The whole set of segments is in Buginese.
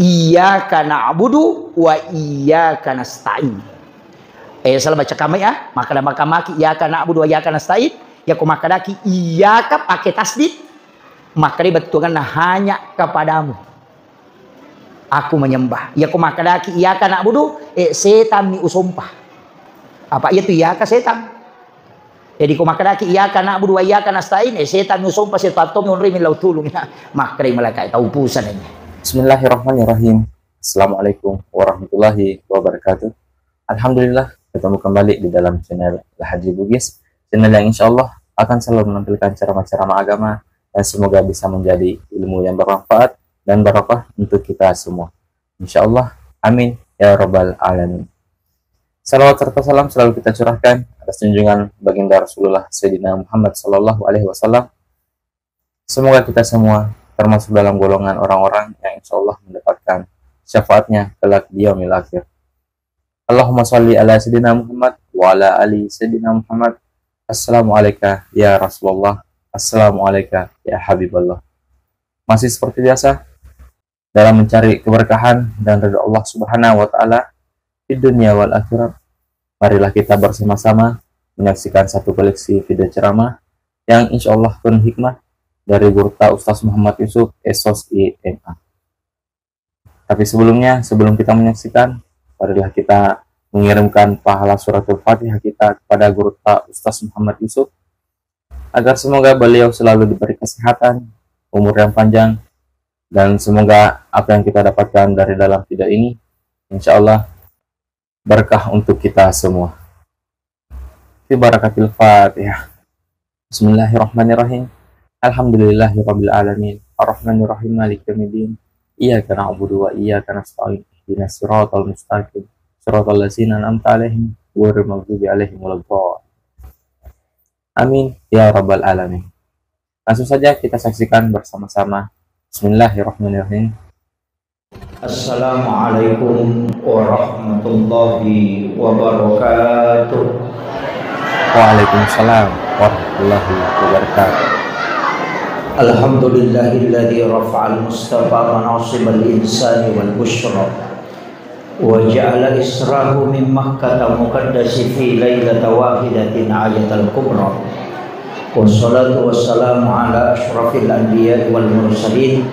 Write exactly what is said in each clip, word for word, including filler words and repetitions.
Iyyaka na'budu wa iyyaka nasta'in. Eh, salah baca kamai, ah. Makkeda makamaki iyyaka na'budu wa iyyaka nasta'in. Yako makkedaki iyyaka pakai tasdid, makkeda bettuanna hanya kepadamu aku menyembah. Yako makkedaki iyyaka na'budu, eh, setan mi usompa. Apa iya tu iyyaka setan? Jadi ko makkedaki iyyaka na'budu wa iyyaka nasta'in, eh, setan mi usompa, setan to mi onroi millau tulung. Makkedai malaikat, tau pusana ini. Bismillahirrahmanirrahim. Assalamualaikum warahmatullahi wabarakatuh. Alhamdulillah, ketemu kembali di dalam channel Al Haji Bugis, channel yang insya Allah akan selalu menampilkan ceramah-ceramah agama, dan semoga bisa menjadi ilmu yang bermanfaat dan barokah untuk kita semua. Insya Allah, amin ya rabbal alamin. Salawat serta salam selalu kita curahkan atas junjungan baginda Rasulullah Sayyidina Muhammad sallallahu alaihi wasallam. Semoga kita semua termasuk dalam golongan orang-orang yang insya Allah mendapatkan syafaatnya kelak di yaumil akhir. Allahumma salli ala Sayyidina Muhammad wa ala ali Sayyidina Muhammad. Assalamualaikum ya Rasulullah. Assalamualaikum ya Habiballah. Masih seperti biasa, dalam mencari keberkahan dan ridha Allah Subhanahu wa Ta'ala di dunia wal akhirat, marilah kita bersama-sama menyaksikan satu koleksi video ceramah yang insya Allah penuh hikmah dari Gurutta Ustaz Muhammad Yusuf, S O S I M A. Tapi sebelumnya, sebelum kita menyaksikan, marilah kita mengirimkan pahala suratul Fatihah kita kepada Gurutta Ustaz Muhammad Yusuf, agar semoga beliau selalu diberi kesehatan, umur yang panjang, dan semoga apa yang kita dapatkan dari dalam video ini, insya Allah, berkah untuk kita semua. Fi barakatil Fatihah. Bismillahirrahmanirrahim. Alhamdulillahirabbil alamin. Arrahmanirrahim. Maliki yaumiddin. Iyyaka na'budu wa iyyaka nasta'in. Ihdinas siratal mustaqim. Siratal ladzina an'amta 'alaihim ghairil maghdubi 'alaihim waladdallin. Amin ya rabbal alamin. Langsung saja kita saksikan bersama-sama. Bismillahirrahmanirrahim. Assalamualaikum warahmatullahi wabarakatuh. Waalaikumsalam warahmatullahi wabarakatuh. Alhamdulillahilladzi rafa'al mustafa manasibal insani wal busyra. Wa ja'ala israhu min Makkata muqaddasi fi lailata wahidatin ayatal kubra. Wassalatu wassalamu ala asyrafil anbiya'i wal mursalin,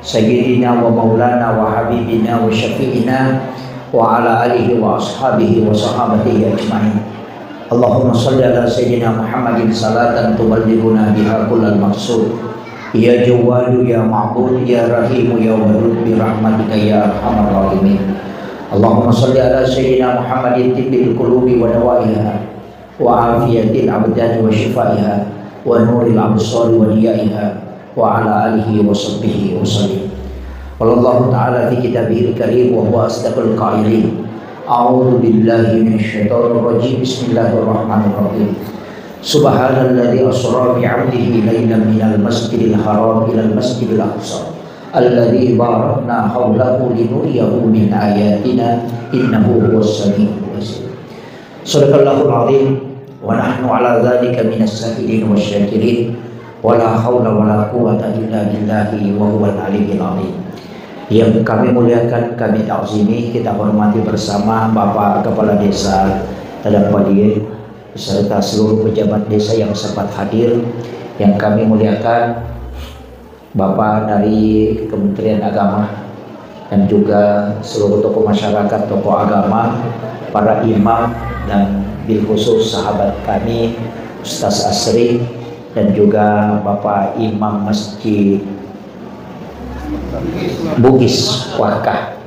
sayyidina wa maulana wa habibina wa syafi'ina wa ala alihi wa ashabihi wa sahabatihi ajma'in. Allahumma salli ala Sayyidina Muhammadin salatan tuballighuna biha kullal maqsud. Ya Jawwadu, ya Ma'bud, ya Rahimu, ya Wadud, bi rahmatika ya arhamar rahimin. Allahumma salli ala Sayyidina Muhammadin tibbil qulubi wa dawaiha, wa afiyatil abdani wa shifaiha, wa nuril absari wa diyaiha, wa ala alihi wa sahbihi wa sallim. Qala Allahu ta'ala fi kitabihil karim wa huwa asdaqul qailin. A'udzu billahi minasy syaithanir rajim. Bismillahirrahmanirrahim. Subhanalladzi asra bi 'abdihi lailan minal masjidil haram ilal masjidil aqsa alladzi barakna haulahu linuriyahu min ayatina innahu huwas samiul basir. Sadaqallahul azim, wa nahnu ala dzalika minas syahidin wasy syakirin, wa la haula wa la quwwata illa billahi wa huwal aliyyil azim. Yang kami muliakan, kami takzimi, kita hormati bersama Bapak Kepala Desa Tadang Palie beserta seluruh pejabat desa yang sempat hadir, yang kami muliakan, Bapak dari Kementerian Agama, dan juga seluruh tokoh masyarakat, tokoh agama, para imam, dan bil khusus sahabat kami, Ustaz Asri, dan juga Bapak Imam Masjid Bugis Wakah,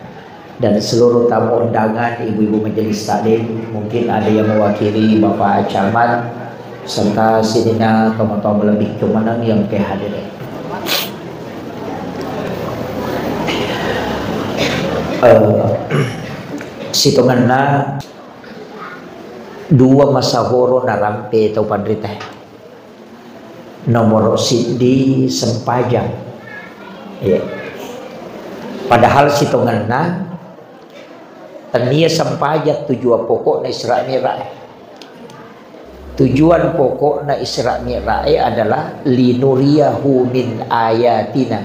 dan seluruh tamu undangan, ibu-ibu majelis taklim, mungkin ada yang mewakili Bapak Camat, serta sininna tomatoa malebbi tu maneng yang ke hadir. Eh, sitongenna dua masahoro narampe tau panrita. Nomor siddi sempajang. Iya. Padahal sitongenna tennia sempajang tujuan pokokna Isra Mi'raj. Tujuan pokokna Isra Mi'raj adalah linuriyahu min ayatina.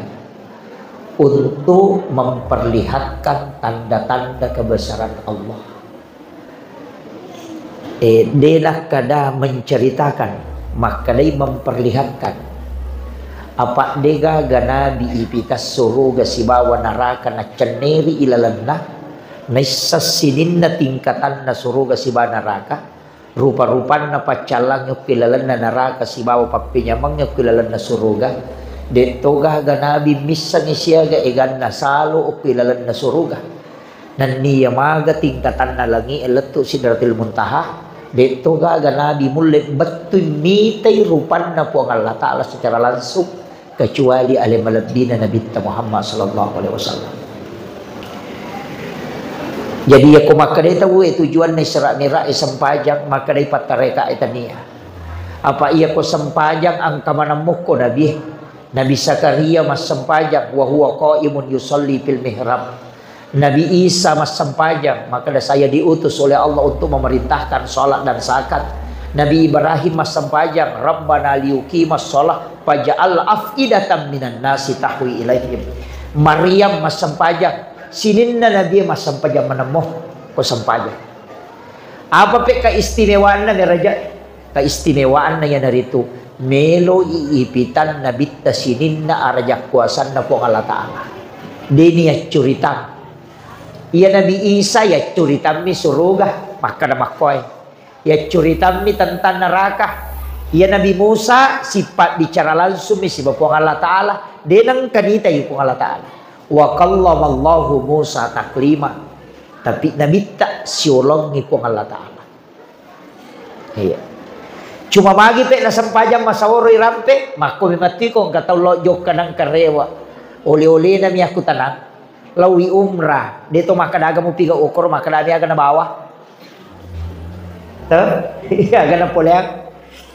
untuk memperlihatkan tanda-tanda kebesaran Allah. Eh, de nakkeda menceritakan, makkedai memperlihatkan. Apa degaga nabi ipitang suruga sibawa neraka naccenneri ilalenna, naisseng sininna tingkatanna suruga sibawa neraka, rupa-rupanna paccallangnge okko ilalenna neraka sibawa pappenyamengnge okko ilalenna suruga, de to gaga nabi missengngi siaga eganna salo okko ilalenna suruga. Nenniya maga tingkatanna langi'e lettu Sidratil Muntaha, de to gaga nabi mulle bettui mitai rupanna Puang Allah Ta'ala secara langsung, kecuali ale malebbina Nabitta Muhammad sallallahu alaihi wasallam. Jadi, yako makkedai tauwe tujuanna Isra Mi'raj e sempajang, makkedai pattareka e tania. Apa iyako sempajang engka maneng mokko nabi. Nabi Zakaria massempajang, wa huwa qaimun yusalli fil mihrab. Nabi Isa massempajang, makkeda, "Saya diutus oleh Allah untuk memerintahkan salat dan zakat." Nabi Ibrahim massempajang, "Rabbana liyuqimas shalah faj'al af'idatan minan nasi tahwi ilaihim." Maryam massempajang, sininna nabi massempajang manemmo ko sempajang. Apa pe keistimewaanna meraja? Keistimewaanna iyanaritu, meloi ipitang nabitta sininna araja kuasanna Puang Allah Ta'ala. Deni yaccuritang. Iya Nabi Isa yaccuritammi suruga, makkeda makkoe. Yaccuritammi tentang neraka. Iya Nabi Musa sipabbicara langsungmi siba Puang Allah Ta'ala. De nengka nitai Puang Allah Ta'ala. Wa kallamallahu Musa taklima. Tapi nabitta siolongi Puang Allah Ta'ala. Iya. Cuma magi pe nasempajang masaoro irampe, makko memang tiko engka tau lo jokka nang karewa. Ole-olena mi aku tanang. Lawi umrah, de to makkeda aga mupiga okoro, makkeda mi aga nabawa. Hah? Iya, aga napoleang.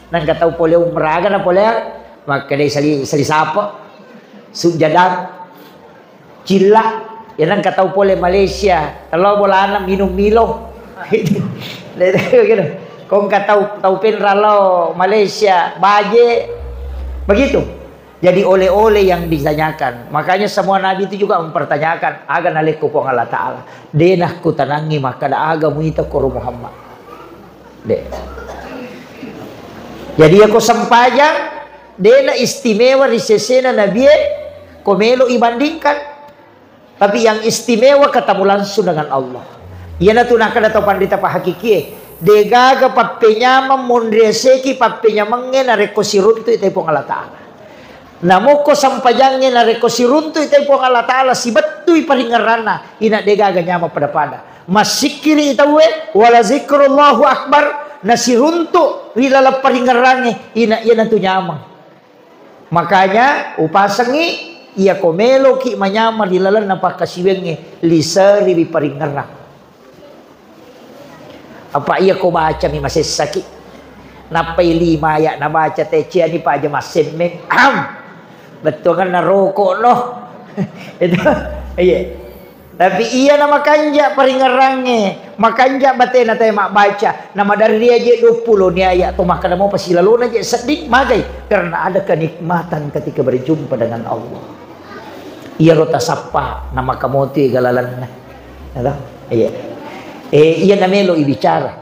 Nang engka tau pole umrah, aga napoleang. Makkeda sali, sali sapa? Sujadang. Cilla, ya nengka tau pole Malaysia, telo bolana minum Milo. Gitu. Kongka tau, tau penra lao Malaysia, baje. Begitu. Jadi oleh-oleh yang ditanyakan. Makanya semua nabi itu juga mempertanyakan, aga nalekko Puang Allah Ta'ala. Denah kutanangi makkeda aga muita koro Muhammad. De. Jadi yako sempajang, dena istimewa ri sesena nabie, ko melo ibandingkan. Tapi yang istimewa ketemu langsung dengan Allah. Iyanatu nakkeda tau panrita pahakikie, degaga pappenyameng monriaseki pappenyamengnge narekko siruntu itai Puang Allah Ta'ala. Namokko sempajangnge narekko siruntu itai Puang Allah Ta'ala sibettui paringerranna, ina degaga nyameng pada-pada. Massikkiri tauwe, wala zikrullahu akbar, nasiruntu ri laleng paringerrangnge, ina iyanatu nyameng. Makanya upasengngi, iyako meloki manyameng ri lalenna pakkasiwiangnge, liseriwi paringerrang. Apa iyako bacami masessaki. Nappai lima ayat nabaca teciani paja massemmeng. Am. Bettuanganna rokok no. Itu. Iya. Tapi iya na makanja paringerrangnge, makanja batena tae mabbaca, na maderri aje duappulo ni ayat to makkeda mopa silalona je sedding magai karena ada kenikmatan ketika berjumpa dengan Allah. Iyaro tasappa na makamotu galalanna. Ya toh? Iya. Eh, iya na melo ibicara.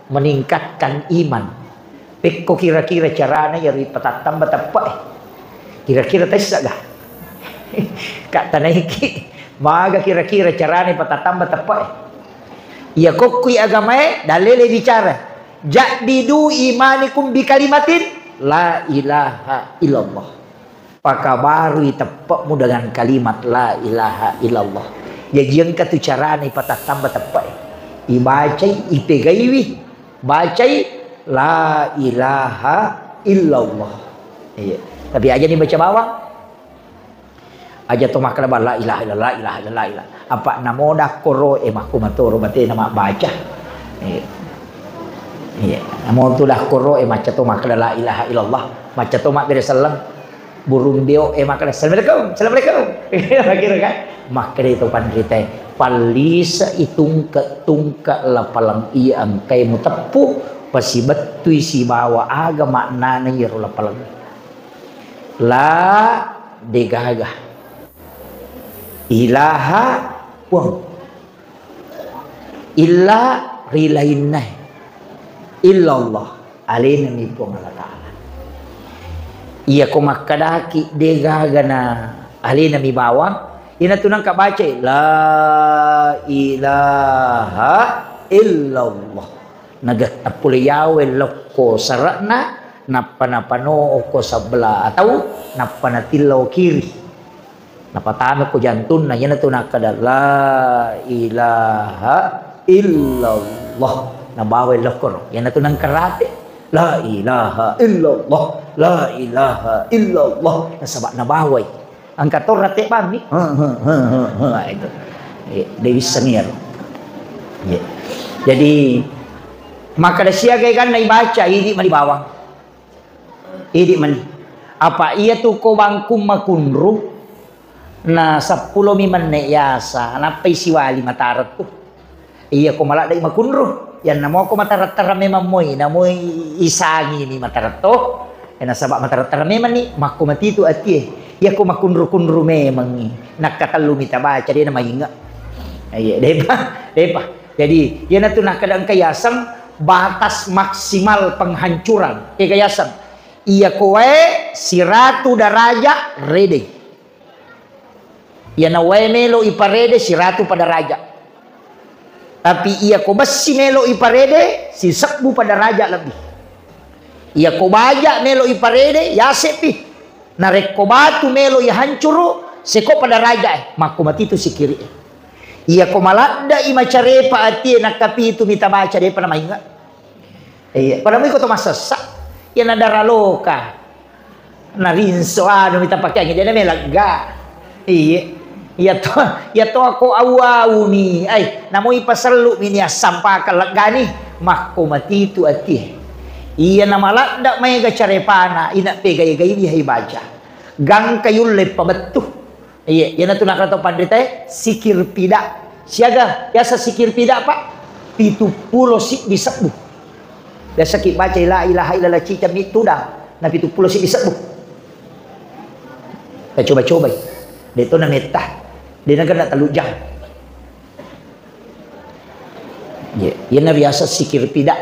Meningkatkan iman. Pekko kira-kira carana iyaro ipatattamba teppe'e. Kira-kira tessa ga? Ka tanaiki, maga kira-kira carana ipatattamba teppe'e. Iya kokkui agamae, dalele bicara. Jaddidu imanikum bikalimatin la ilaha illallah. Pakabarui teppe'mu dengan kalimat la ilaha illallah. Jaji engka tu carana ipatattamba teppe'e. Ibacai, ipegaiwi, bacai la ilaha illallah. Iya. Tapi aja dibaca bawang. Aja to makkeda la ilaha illallah, la ilaha illallah, la ilaha. Apa namo dakkoro e makkumatoro batena mabbaca. Iya. Iya. Namo tu dakkoro e macca to makkeda la ilaha illallah, macca to mabbere selleng. Burung beo e makkeda, "Assalamualaikum, assalamualaikum." Kira kan? Makkeda itu panrita e, "Pallisei tungke-tungke lapaleng iya engkae muteppu, pasibettui sibawa aga maknana iyaro lapaleng." La degaga. Ilaha, Puang. Illa ri lainna. Illallah. Alenami Puang Allah Ta'ala. Iyako makkedaki de gaga na alenami bawang, iyanatu nengka bacai, "La ilaha illallah." Nagettang pole yawe lokko sere'na, nappa napanoo ko sebelah atau nappa natillau kiri. Napatama ko jantunna, iyanatu nakkeda, "La ilaha illallah." Nabawai lokkoro, iyanatu nengka rate, "La ilaha illallah, la ilaha illallah." Nasaba nabawai. Engka to rate bammi. Itu. Eh, de wisseng iyaro. Iya. Jadi, makkeda siaga eganna ibaca, idi mani bawang. Idi mani. Apa iyatu ko bangkung makunru, na seppulo mi menne yasa, nappai siwali matarettu. Iyako maladde makunru, yanna moko matarettareng memang moi, namoi isangini mataretto. Eh, nasaba matarettareng memang ni, makko matitu atie. Iyako makunru-kunru memangngi, nakkatellu mita baca, de namainga. Iya, depa, depa. Jadi, iyanatu nakkeda engka yaseng batas maksimal penghancuran. Ega yaseng. Iyako wae siratu daraja redei. Iyana wae melo iparede siratu pa daraja. Tapi iyako bessi melo iparede sisebbu pa daraja lebbi. Iyako baja melo iparede yasepi. Narekko batu melo ihancuru seko pa daraja e. Makko matitu sikiri e. Iyako maladda i macarepa atie nakkapitu mita baca depa namainga. Iya, pada mui ko to massessa. Iya na daraloka. Na rinso anu mita pakeangnge, de na melegga. Iya. Iya to, iya to ko au-au mi. Ai, namoi pasellu mi ni assampakeng leggani. Makko matitu atie. Iya na maladda maega carepana, ina pegai-gai diha ibaca. Gangka yulle pabettu. Iya, iyanatu nakkeda to panritae, sikir pida. Siaga biasa sikir pida, Pak? Pitu pulo siddi sebbu. Biasa ki baca la ilaha illallah cica mi tudang, na pitu pulo siddi sebbu. Kita coba-cobai. De to na metta. De na kena tellu jang. Iya, iyana biasa sikir pida.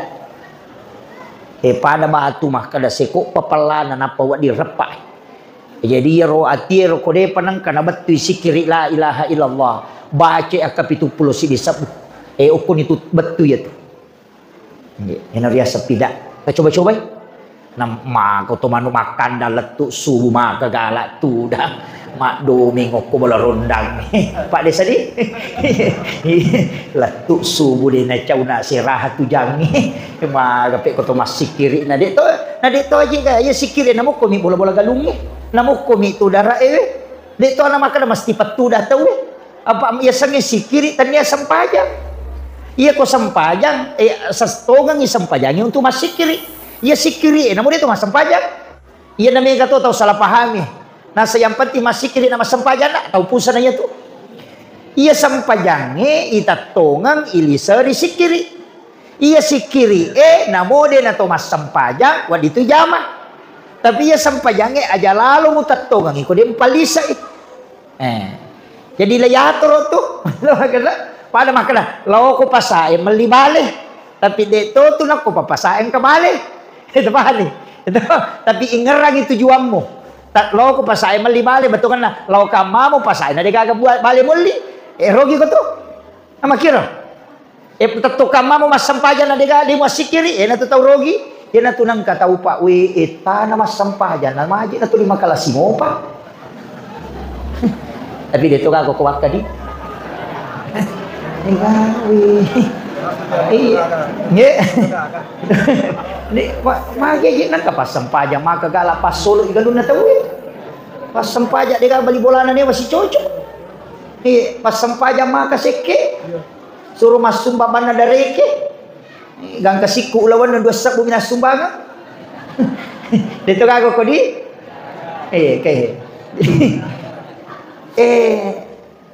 Eh, pada batu makkeda seko papallana nappa wedding reppa. Jadi iyaro atie ro ko depa nengka nabettui sikiri la ilaha illallah. Baca akka pitu pulo siddi sebbu. Eh, okkoni tu bettu iyatu. Iya, iyana biasa pida. Kita coba-cobai. Na mako to manu makkandang lettu subu maka gala tudang. Maddomeng okko bola rondang. Pak Desa di. Lettu subu de na cauna seraha tujangi. Maga pe ko to massikiri na de to, na de to aja ga. Ya sikiri na mukko mi bola-bola galungi. Na mukko mi tu dara ewe. De to na makkeda mesti pettu da tau e. Apa iya sengnge sikiri tania sempajang. Iya ko sempajang, eh, sestongengi sempajangi untuk massikiri. Iya sikiri, eh, namu de to massempajang. Iya, na mega to tau salah pahami. Nasa yang penting massikiri na massempajang na, tau pusana iya tu. Iya sempajangnge itattongeng ilise ri sikkiri. Iya sikkiri e namo de na to massempajang, wedding tu jama. Tapi iya sempajangnge aja lalo mutettongeng iko de mpallisai. Eh. Jadi la yatoro tu. Pada makkeda, lao ko pasae melli bale. Tapi de to tu nakko papasae engka bale. Itu bale. Itu. Tapi ingerangi tujuanmu. Tak lao ko pasae melli bale, betongenna lao kammamu pasae na de gaga buat bale molli. Eh, rogi ko tu. Amakiro. Eh, tetto kammamu massempajang na de gaga de muassikiri, eh, na tu tau rogi. Iya na tu nengka tau pak we, eh, tana massempajang na maji na tu lima kalasi mopa. Tapi de to gaga ko wakka di. Eh, gawe. Iya. Nggih. Ni, ma-, magi aja nengka passempajang maka gala passolo igalunna tau. Passempajang de gaga bali bolana ne masih cocok. Eh, passempajang maka sekke. Suruh massumba banna dareke. Eh, gangka sikku ulawanna dua sebbu mina sumbangeng. De to gaga ko di. Eh, ke. Eh,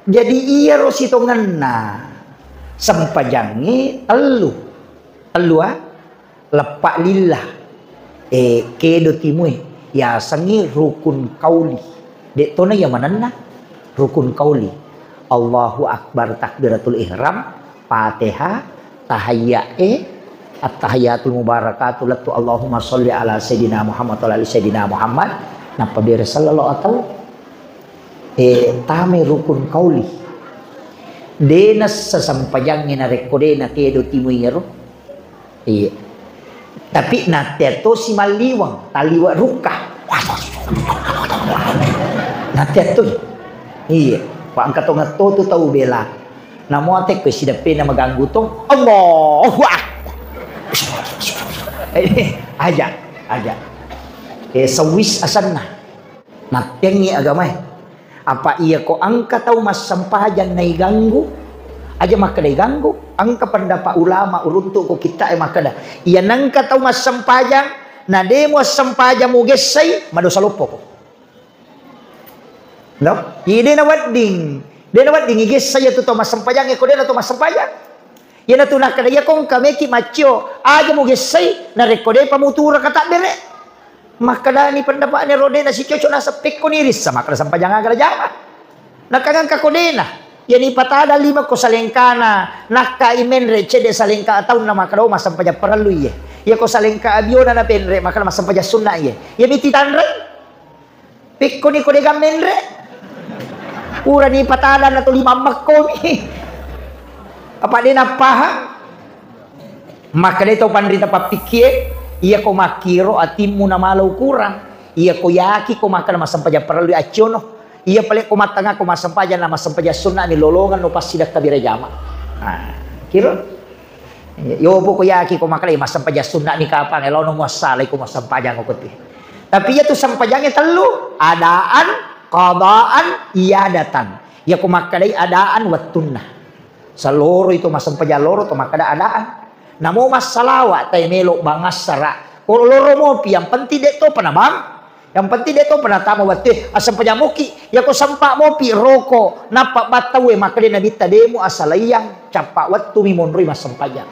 jadi iyaro sitongenna sempajangnge tellu. Tellu, ah? Leppa lillah. Eh, kedo timue. Yasengngi rukun kauli. De tona iya manenna rukun kauli. Allahu Akbar, takbiratul ihram, Fatihah, tahiyya'e, attahiyatul mubarakatuh lettu Allahumma sholli ala sayyidina Muhammad wa ala ali sayyidina Muhammad, nappa bere sallallahu atau, eh, tame rukun qauli. De' nassa sempajangnge narekko de' nakedo timui ero. Iya. Tapi nattea tosi malliweng, talliwe' rukka. Nattea toi. Iya. Pa engka tongeng to tu tau bela. Namo atekko sideppena maganggu to. Allahu Akbar. Eh, aja, aja. Eh, sewis asenna. Mattengngi agamae. Apa iya ko engka tau massempajang naiganggu, aja makkeda iganggu. Engka pendapat ulama uruntu ko kitta e makkeda, iya nengka tau massempajang, na de' muassempajang mugessai, madosa loppoko. No? Iya de' nawedding, de' nawedding igessai iya tu tau massempajang, iya ko de' na tau massempajang. Iyanatu nakkeda, iya ko engka meki maccio, aja mugessai, narekko de'pa muturaka tabbere. Makkedani pendapatna ro de' nasicocok naseng, pekkoni rissa, makkeda sempajang aga jama. Nakka engka ko de' na. Iyani patada lima ko salengkana, nakka i menre' cedde' salengka taunna makkeda, oh, massempajang parellu iye. Iya ko salengka abiona na penre', makkeda massempajang sunna iye. Iya miti tanreng. Pekkoni ko de' ga menre'. Purani patada na tuli mammekkomi. Apa de' nappahang? Makkedai tau panrita pappikkie, iya ko makkiro atimmu namala ukurang, iya ko yaki ko makkeda massempajang parellu acciono, iya pale ko mattanga ko massempajang na massempajang sunna ni lolongan no passidakka bere jama. Nah, kiro. Iya, yopo ko yaki ko makkeda massempajang sunna ni kapang, elono muassalai ko massempajang ko kotti. Tapi iya tu sempajangnge tellu, adaan, qadaan, iadatan. Iya ko makkedai adaan wettunna. Saloro itu massempajang loro to makkeda adaan. Namo massalawa tai melo bangassara. Ko loro mopi yang penting de' topa na bang. Yang penting de' topa na tama wettu. Assempajang moki. Ya ko sempa mopi roko. Nappa battawe makkeda Nabitta de' mu asalaiyang. Cappa wettu mi monroi massempajang.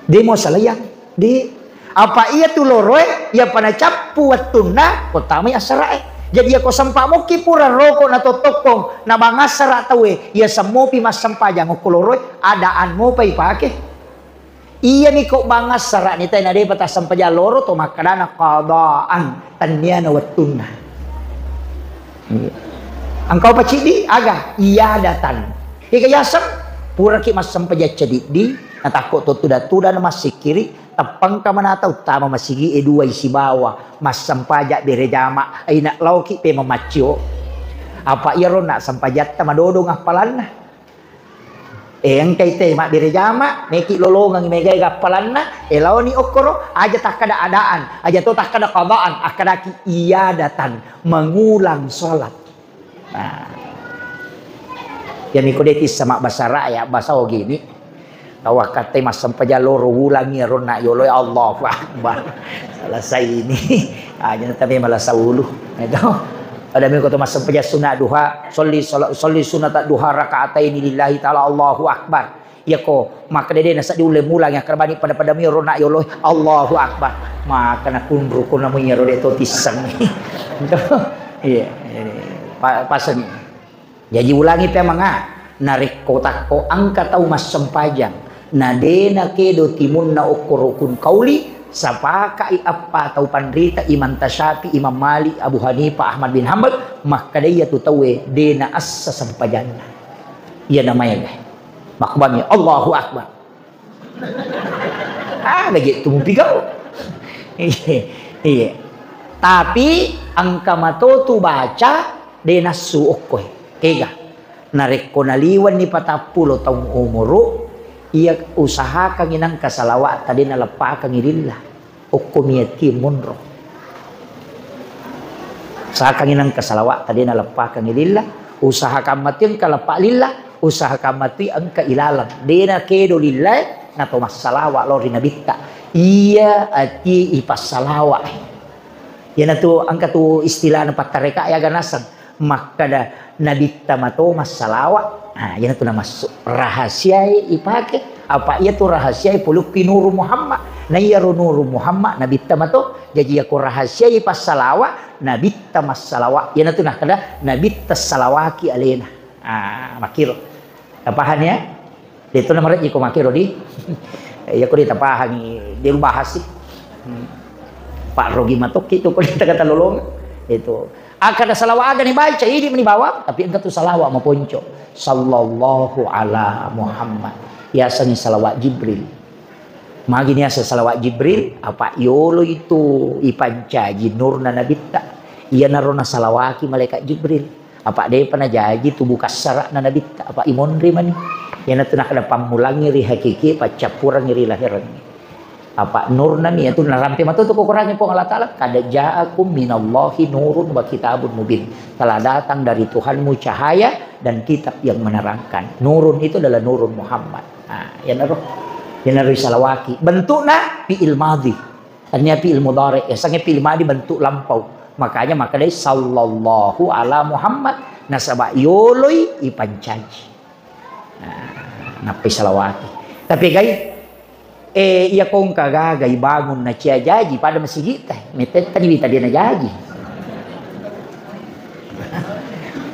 De' mu asalaiyang. De'. Apa iya tu loroe, iya pa nacappu wettunna, ko tamai assara'e. Jadi iya ko sempa moki pura roko na tottokong, na bangassara taue, iya semmopi massempajang okko loroe, adaan mopa ipake. Iyani ko bangassara ni tai na de'pa tassempajang loro to makkedana qadaan, tenniana wettunna. Iya. Engkau paciddi aga? Iadatan. Ega yaseng puraki massempajang cadiddi, natakko to tuda-tuda na massikkiri, Teppengka manata uttama masigi e dua isibawa massempajang bere jama, aina laoki pe mamaccio. Apa iyaro na sempajatta madodong appalanna. E engkai te mabbere jama, meki lolongeng megai appalanna, e laoni okkoro, aja takkada adaan, aja to takkada qadaan, akkadaki iadatan, mengulang salat. Nah. Iyami ko de' tissa mabbasa rakyat, basa ogini. Tawakkatte massempajang loro wulangi ronna yolo, ya Allahu Akbar. Selesai ini. Ah, jangan tapi malah saulu. Itu. Pada minggu tu massempajang sunat duha, sholli sala-, sholli sunata duha raka'ataini lillahi ta'ala, Allahu Akbar. Iyako makkeda de' nasedding ulle mulang, akkeda bani pada-pada miro na yolo, Allahu Akbar. Maka nakunru ko namu iyaro de' to tisseng. Iya, iya. Pa-, paseng. Jaji ulangi pe manga, narekko takko engka tau massempajang, na de' nakedo timunna okko rukun kauli, sapaka'i eppa tau panrita, Imam Tasyafi, Imam Malik, Abu Hanifah, Ahmad bin Hambal, makkeda iyatu tauwe de' naessa sempajanna. Iyana maega. Makkubami, Allahu Akbar. Ah, lagi tu mupigau. Iya, iya. Tapi engka mato tu baca de' nassu okkoi. Kega. Narekko naliwenni patappulo taung umuru, iya usahakangi nengka salawa'ta de' naleppakangi lillah. Okko miati monro. Usahakangi nengka salawa'ta de' naleppakangi lillah, usahakan mati engka leppa lillah, usahakan mati engka ilalang. De' nakedo lillah, nato massalawa lao ri nabitta. Iya ati ipassalawa. Iyanatu engka tu istilahna pattareka ya ganaseng. Makkeda nabitta mato massalawa. Nah, iyanatu namassu. Rahasiae ipake. Apa iyatu rahasiae polukki Nuru Muhammad. Na iyaro Nuru Muhammad nabitta mato. Jaji iyako rahasiae passalawa, nabitta massalawa. Iyanatu nakkeda nabitta salawaki alena. Ah, makkiro. Tapahang ya? De'to namarejji ko makkiro di. Iya ko de' tapahangi, de' bahas sih. Hmm. Pak Rogi matokki tu ko de' kata lolong. Itu. Akkada salawat aga ni baca, idi' meni bawang, tapi engka tu salawat maponco. Sallallahu ala Muhammad. Yasengngi salawat Jibril. Magi ni yaseng salawat Jibril, apa yolo itu ipancaji nurna nabitta. Iyanaro nasalawaki malaikat Jibril. Apa de'pa najaji tubuh kassara'na nabitta, apa imonri mani. Iyanatu nakkeda pammulangngi ri hakiki, paccappurengngi ri laherengngi. Apa nurna mi, iyatu narampe matu tu ko Korangnge Puang Allah Ta'ala, "Qad ja'akum minallahi nurun wa kitabun mubin." Telah datang dari Tuhanmu cahaya dan kitab yang menerangkan. Nurun itu adalah nurun Muhammad. Nah, iyanaro, iyanaro isalawaki. Bentukna fi'il madhi. Tania fi'il mudhari, yasengnge fi'il madhi bentuk lampau. Makanya makkedai sallallahu ala Muhammad. Nasaba yoloi ipancaji. Nah, nappai salawati. Tapi gai, eh, iya kongka gaga ibangun na cia jaji pada masigitta. Metetta ni wita dia na jaji.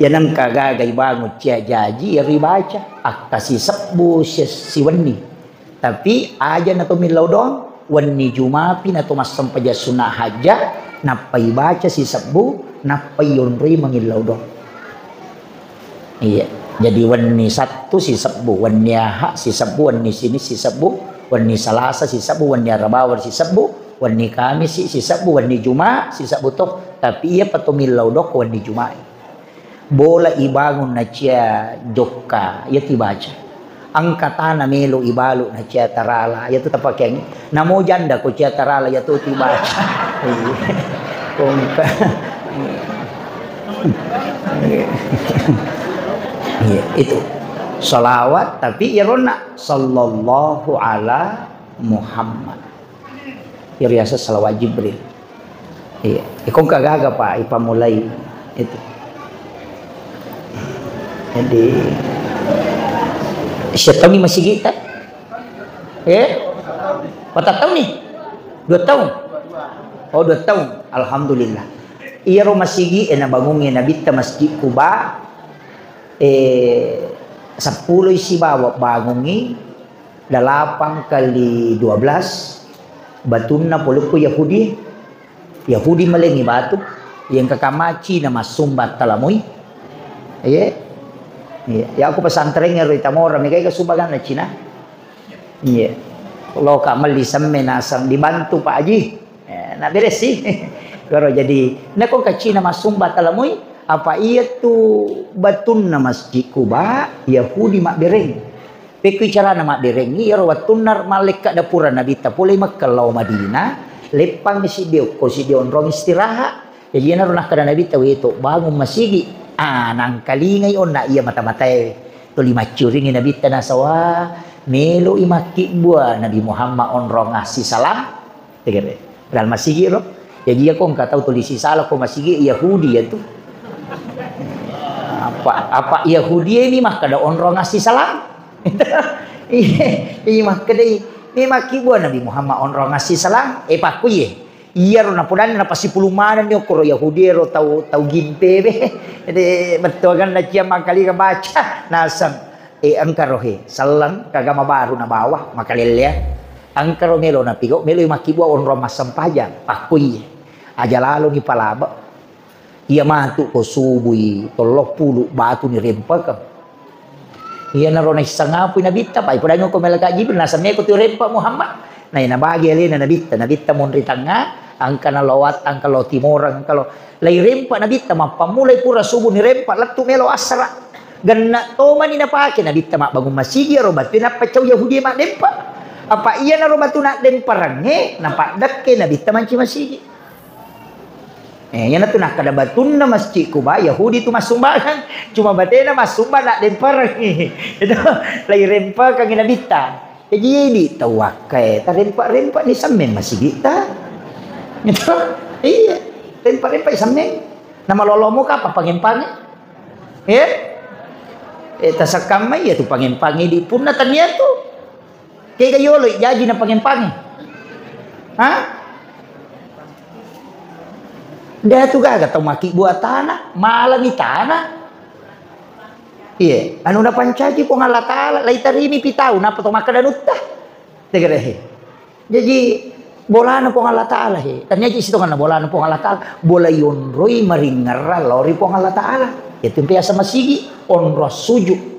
Ya nengka gaga ibangun cia jaji, ya ribaca. Akka sisebbu si-, siwenni. Tapi aja na to millau doang, wenni Jumapi na to massempajang sunna hajja, nappai baca sisebbu, nappai yonroi mangillau doang. Iya. Jadi wenni Sattu sisebbu, wenni Aha sisebbu, wenni Sini sisebbu, wenni Salasa sisebbu, wenni Arabawa sisebbu, wenni Kamisi sisebbu, wenni Juma sisebbu to. Tapi iya pa to millau doang wenni Jumai. Bola ibangun na cia jokka, iya tibaca. Engka tana melo ibalu na cia tarala, iya tu tapakeang. Namo janda ko cia tarala, iya tu tibaca. Iya. Kongka. Iya, itu. Salawat, tapi iya ronna sallallahu ala Muhammad. Iya riaseng salawat Jibril. Iya. Iko engka gaga, Pak, ipammulai itu. Jadi, siattauni masigitta? Eh? Patattauni? Dua taung? Oh, dua taung. Alhamdulillah. Iyaro masigi e nabangungnge Nabitta Masjid Quba, eh, seppulo sibawa bangungngi, delapan kali dua belas, batunna polokku Yahudi. Yahudi malengngi batu, iya engka kama Cina massumba talamui. Iya. Iya, ya aku pesantren ero Tamora, megai ka sumbanganna Cina. Iya. Loka melli semme nasang dibantu Pak Haji. Eh, na beres sih. Garo jadi, nako ka Cina massumba talamui, apa iya tu batunna Masjid Quba, Yahudi mabbereng. Pekkui carana mabberengngi, iyaro wettunna mallekka dapura Nabitta pole Mekka lao Madinah, leppang siddi okko siddi onrong istirahat. Jadi iyanaro nakkeda Nabitta, "Weto, bangun masigi." Ah, nangkalingai onna iya mata-matae. Tuli maccuringi Nabitta nasaba, meloi makkibbua Nabi Muhammad onrong assisalang. Tegere. Padahal masigi ro. Jaji iya ko engka tau tuli sisala ko masigi Yahudi ya tu. Apa, apa Yahudi ini makkeda onrong assisalang. Iya, iya makkeda i. Ini makkibua Nabi Muhammad onrong assisalang. Eh, pakkuye. Iya ro napodanna napasipulung manenni okkoro Yahudi ro tau, tau gimpe be. Jadi betul kan na cia mangkali baca nasang. Eh, engka rohe, selleng, kagama baru nabawa, makalellea. Engka ro melo napigau, melo makkibua onrong massempajang, pakkoi. Aja laloni palaba. Iya matu ko subui, tollo pulu batu ni rempekeng. Iya naro naisseng apui Nabitta, pai podangi ko malaikat Jibril, nasemmeko tu rempa Muhammad. Nah, nabagi alena Nabitta, Nabitta monri tangnga, engka nalowat, engka lo timoreng, engka lo lai rempa Nabitta, mappammulai pura subuh ni rempa, lettu melo assara. Genna tomani napake Nabitta mabbangun masigi ro batu nappa cau Yahudi maddempa. Apa iyanaro batu naddempa rangnge napaddekke Nabitta manci masigi. Eh, iyanatu nakkeda batunna Masjid Quba, Yahudi tu massumbangang, cuma batena massumba naddempa rangnge. Itu lai rempekeng Nabitta. Jaji idi tau wakkae tarempa-rempa ni semmeng masigitta. Gitu. Iya, rempa-rempa semmeng. Namalolomo ka apa pangempange? Eh? Eh, tasakkang mai iya tu pangempange di punna tania tu. Kega yolo jaji na pangempange. Ha? Dia tu gaga tau makibbua tanah, malami tanah. Iya, anu napancaji Puang Allah Ta'ala, laitarimi pitau, napa to makkeda nutta. Tegere he. Jaji, bolana Puang Allah Ta'ala he. Tania ji sitonganna bolana Puang Allah Ta'ala. Bola yonroi maringerra lao ri Puang Allah Ta'ala. Itu biasa masigi, onro suju.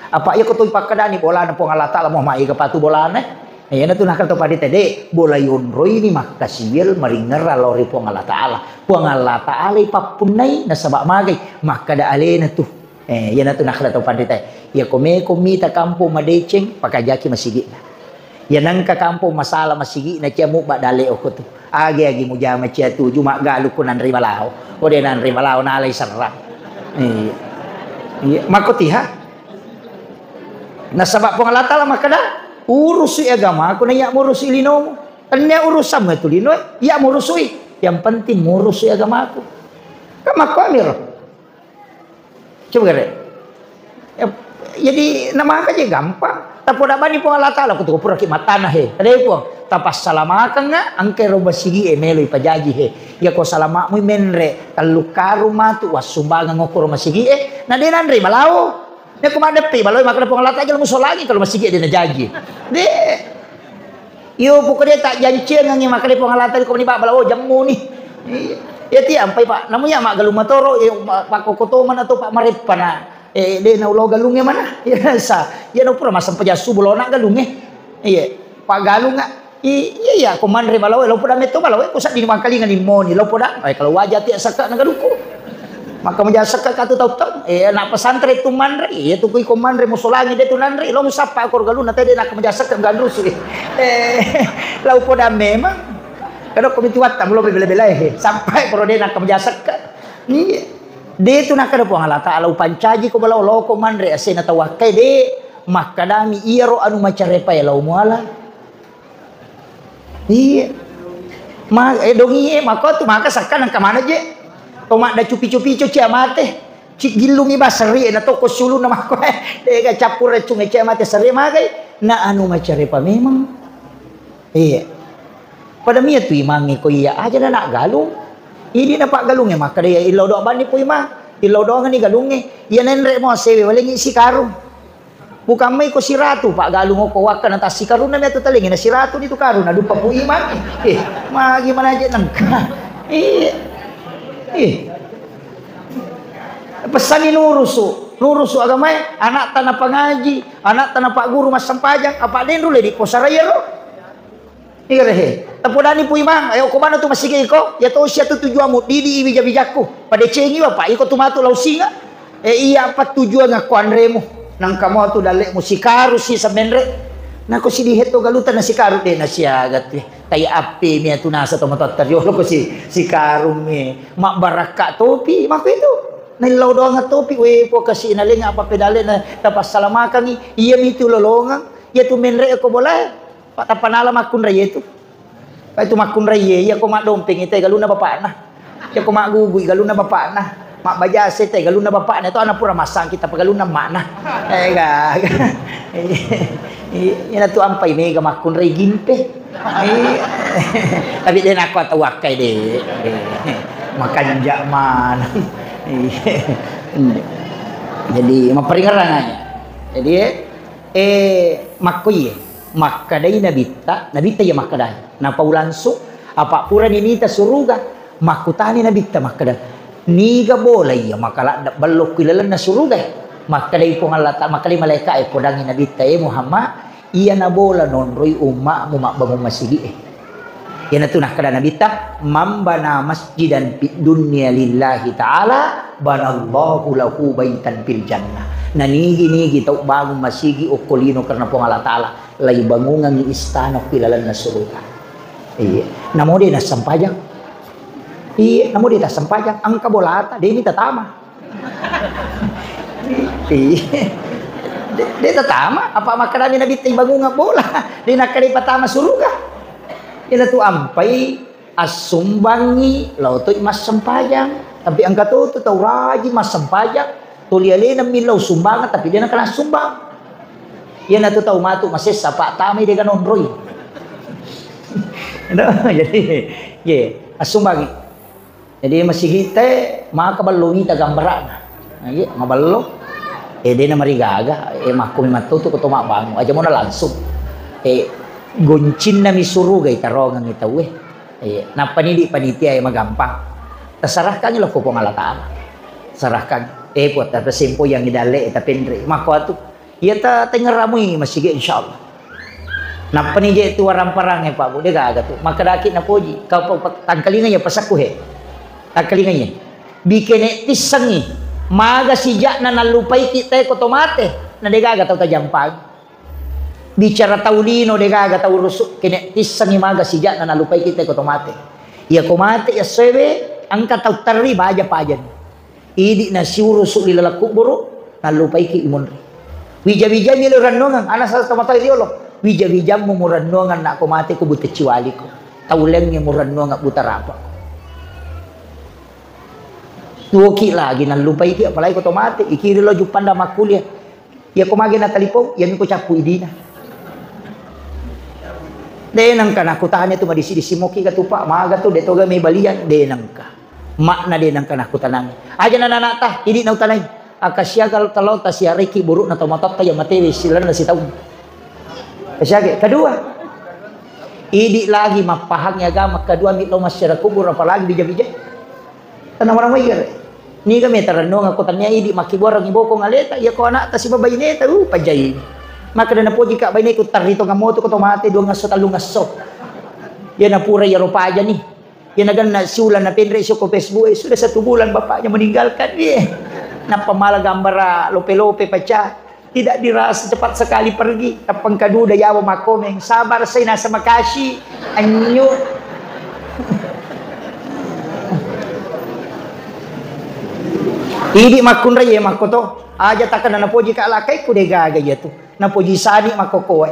Apa iya ko to pakkedani bolana Puang Allah Ta'ala, mau maega patu bolana. Iya na tu nakal to padi tede, bola yonroi ni makkasiwil maringerra lao ri Puang Allah Ta'ala. Puang Allah Ta'ala ipappunnai nasaba magai makkeda alena tu. Eh, iyanatu nakkeda tau panritae. Iya ko meko mita kampong madeceng, pakajaki masigi'na. Iya nengka kampong masala masigi'na cia mubba dale oko tu. Agi-agi mujama cia tuju maggalukku nanre balao. Ko de nanre balao nalai serrang. Iya. Iya, makko tiha. Nasaba Puang Allah Ta'ala makkeda, "Urusi agamaku na iya murusi linomu." Tennia urusammu itu linoe, iya murusui. Yang penting murusi agamaku. Kan makko amiro. Coba gare. Ya, jadi namaka je gampang. Tapoda bani Puang Allah Ta'ala, kutu pura ki matana he. Ada Puang, tapassalamakeng nga, engke ro masigi e melo ipajaji he. Ya ko salamakmu menre, tellu karung matu, wassumbangan ngoko ro masigi e. Na de nanre balao. Ya ko maddeppe balao, maka Puang Allah Ta'ala musolangi kalau masigi e de najaji. De. Iyo, pokoknya tak janciangngi makkeda Puang Allah Ta'ala ko meni Pak balawo jemmu ni. Iya. Ya tiampai Pak, namu ya maggalung matoro, ya, ma-, pakkokotoman atau Pak mareppana. Eh, de na ulo galungnge mana? Ya sa. Ya no pura masempajang subuh lo na galungnge. Iya. Pak galung nggak? I-, iya, iya, ko manre balawo, lo poda metto balawo, ko saddi mangkalinga ni moni, lo poda. Eh, kalau wajah tiak sakka na galungku. Maka maja sekka katu tau tau. Eh, anak pesantren tu manre. Iya tu kui ko manre musolangi de tu nanre. Lo musappa ko galunna tede nak maja sekka ganrusu. Eh, lau poda memang. Kada ko mitu watta mulo bela-bela eh. Sampai ko de nak maja sekka. Iya. De tu nak kada Puang Allah Ta'ala upancaji ko bala lo ko manre asena tawakkai de. Makkadami iyaro anu macarepa lau muala. Iya. Ma, eh, dongi, eh, mako tu maka sakka nang kamana je. To madda cupi-cupi co cia mate. Ci gillungi ba serri na toko sulu na mako, eh. Dega cappur racung cia mate serri magai. Na anu macarepa memang. Iya. Pada mia tu imangi ko iya aja na nak galung. Idi na pak galunge maka dia illau doa bani pu imang. Illau doa ngani galunge. Iya nenre mo sewe walengi si karung. Bukan mai ko siratu, Pak, galung ko wakka na tassi karunna mi atu talengi na siratu ni tu karung na dupa pu imang. Eh, magi manaje nengka. Eh. Eh. Pesani nurusu, nurusu agamae, anak tana pangaji, anak tana pak guru massempajang, apa denru le di posaraya ro. Iya rehe. Tapodani pu imang, eh, okko mana tu masigi iko? Ya to sia tu tujuanmu, didi i bija-bijakku. Padecengi bapak, iko tu matu lau singa. Eh, iya apa tujuan aku anremu? Nangka mo tu dalekmu sikaru si semenre. Nako si dihetto galuta na sikaru de na siaga tu. Kayak api mi atu nasa to matotta riolo ko si sikaru mi. Mabbarakka topi, mako itu. Nillau doang topi, we po kasi na lenga apa pedale na tapassalamakangi. Iya mi tu lolongang. Iya tu menre ko bola. Pak tappanala makkunrai itu. Pak itu makkunrai iya ko maddompeng itu galunna bapakna. Iya ko maggugui galunna bapakna. Mabbajase te galunna bapakna itu anak pura massangki tapi galunna makna. Eh ga. Iya tu ampai mega makkunrai gimpe. Iya. Tapi de nakko tawakkai de. Makanja mana. Iya. Jadi maperingeran aja. Jadi Eh, makko iye, makkedai Nabitta, Nabitta iya makkedai. Napau langsung, apa purani nita suruga, makkutani Nabitta makkeda, niga bola iya maka ladde bello ku ilalenna suruga? Makkedai Puang Allah Ta-, makkedai malaika e, podangi Nabitta, eh Muhammad, iyana bola nonroi ummakmu mabbangun masigi e. Iyanatu nakkeda Nabitta, "Man bana masjidan fid dunya lillahi ta'ala, banallahu lahu baitan fil jannah." Nanigi-nigi tau bangun masigi okko lino karena Puang Allah Ta'ala, laibangungangngi istana okko ilalenna suruga. Iya, namo de nassempajang. Iya, namo de tassempajang. Engka bolata, de mi tatama. Iya. De, de tatama, apa makkedami Nabitta ibangungang bola? De nakkeda ipatama suruga. Iyanatu ampai assumbangngi lao toi massempajang. Tapi engka to tu tau rajin massempajang, tuli alena millau sumbangan tapi de nakana sumbang. Iyanatu tau matu masessa, Pak, tamai de ganonroi. Jadi, ye, assumbangngi. Jadi masigi'te maka bello wita gambara'na. Nah, iya, mabello. Eh, de' namarigaga, eh, makko mi mattotu ko to mabbangung. Aja mona langsung. Eh, goncinna mi suruga itarongengngi tauwe. Eh, nappa ni di panitia e magampang. Tasarahkangngi lao ko Puang Allah Taala. Sarahkan. Eh, Puang, tapasempo yang idalle, eh, tapenre. Makko atu. Iya ta tengeramui masigi, insyaallah. Nappa ni je tu waramparang e, Pak Bu, de' gaga tu. Makkedaki napoji. Kau pa-, pa-, tangkalinga ya pasakku he. Tangkalinga ya. Bikene tissengi. Maga sijakna nallupaiki te ko to mate. Na de' gaga tau tajampang. Bicara tau lino de' gaga tau rusu', kene tissengi maga sijakna nallupaiki te ko to mate. Iya ko mate ya sewe, engka tau terri baja pajani. Idi nasiurusu' ri laleng kuburu, nallupaiki imunri. Wija-wija mi lo rannongeng, ana sala tomatoa riolo. Wija-wijammu murannongeng nak ko mate ko buta ciwaliko. Tau lengnge murannongeng buta rapa. Tuoki lagi nallupaiki, apalagi ko to mate, ikiri lo juppanda makkuliah. Iya ko mage na telepon, iya miko cappu idina. De' nengka nakutanya tu madisi-disi moki ga tu, Pak, maga tu de' toga me balian, de' nengka. Makna de' nengka nakutanangi. Aja na anakta, idi nautanai. Akasiaga talo tasiariki burukna tomatoatta ya matewe silanna sitaung. Kasiage. Kedua, idi lagi mappahangi agama, kedua mi lo masyarakat kubur, apalagi bija-bija. Tenang orang mikir. Niga me tarennungeng ko tania idi makkibuarangngi bokong aleta, iya ko anakta sibawa baineta, uh, pajai. Makkeda napoji ka baineku, tarri tongeng moto ko to mate dua ngesso, tellu ngesso. Iya napura iyaro pajani. Iya nagenna siulang napenre sio ko Facebook, eh, sudah satu bulan bapaknya meninggalkan. Iya. Nappa mala gambara lope-lope paca. Tidak dirasa cepat sekali pergi. Tappengka duda yawa makkomeng. Sabar sai nasa makasi. Anyu. Idi makkunrai ya makkoto. Aja takana napoji ka lakaiku de' gaga iya tu. Napoji sani makkokoe.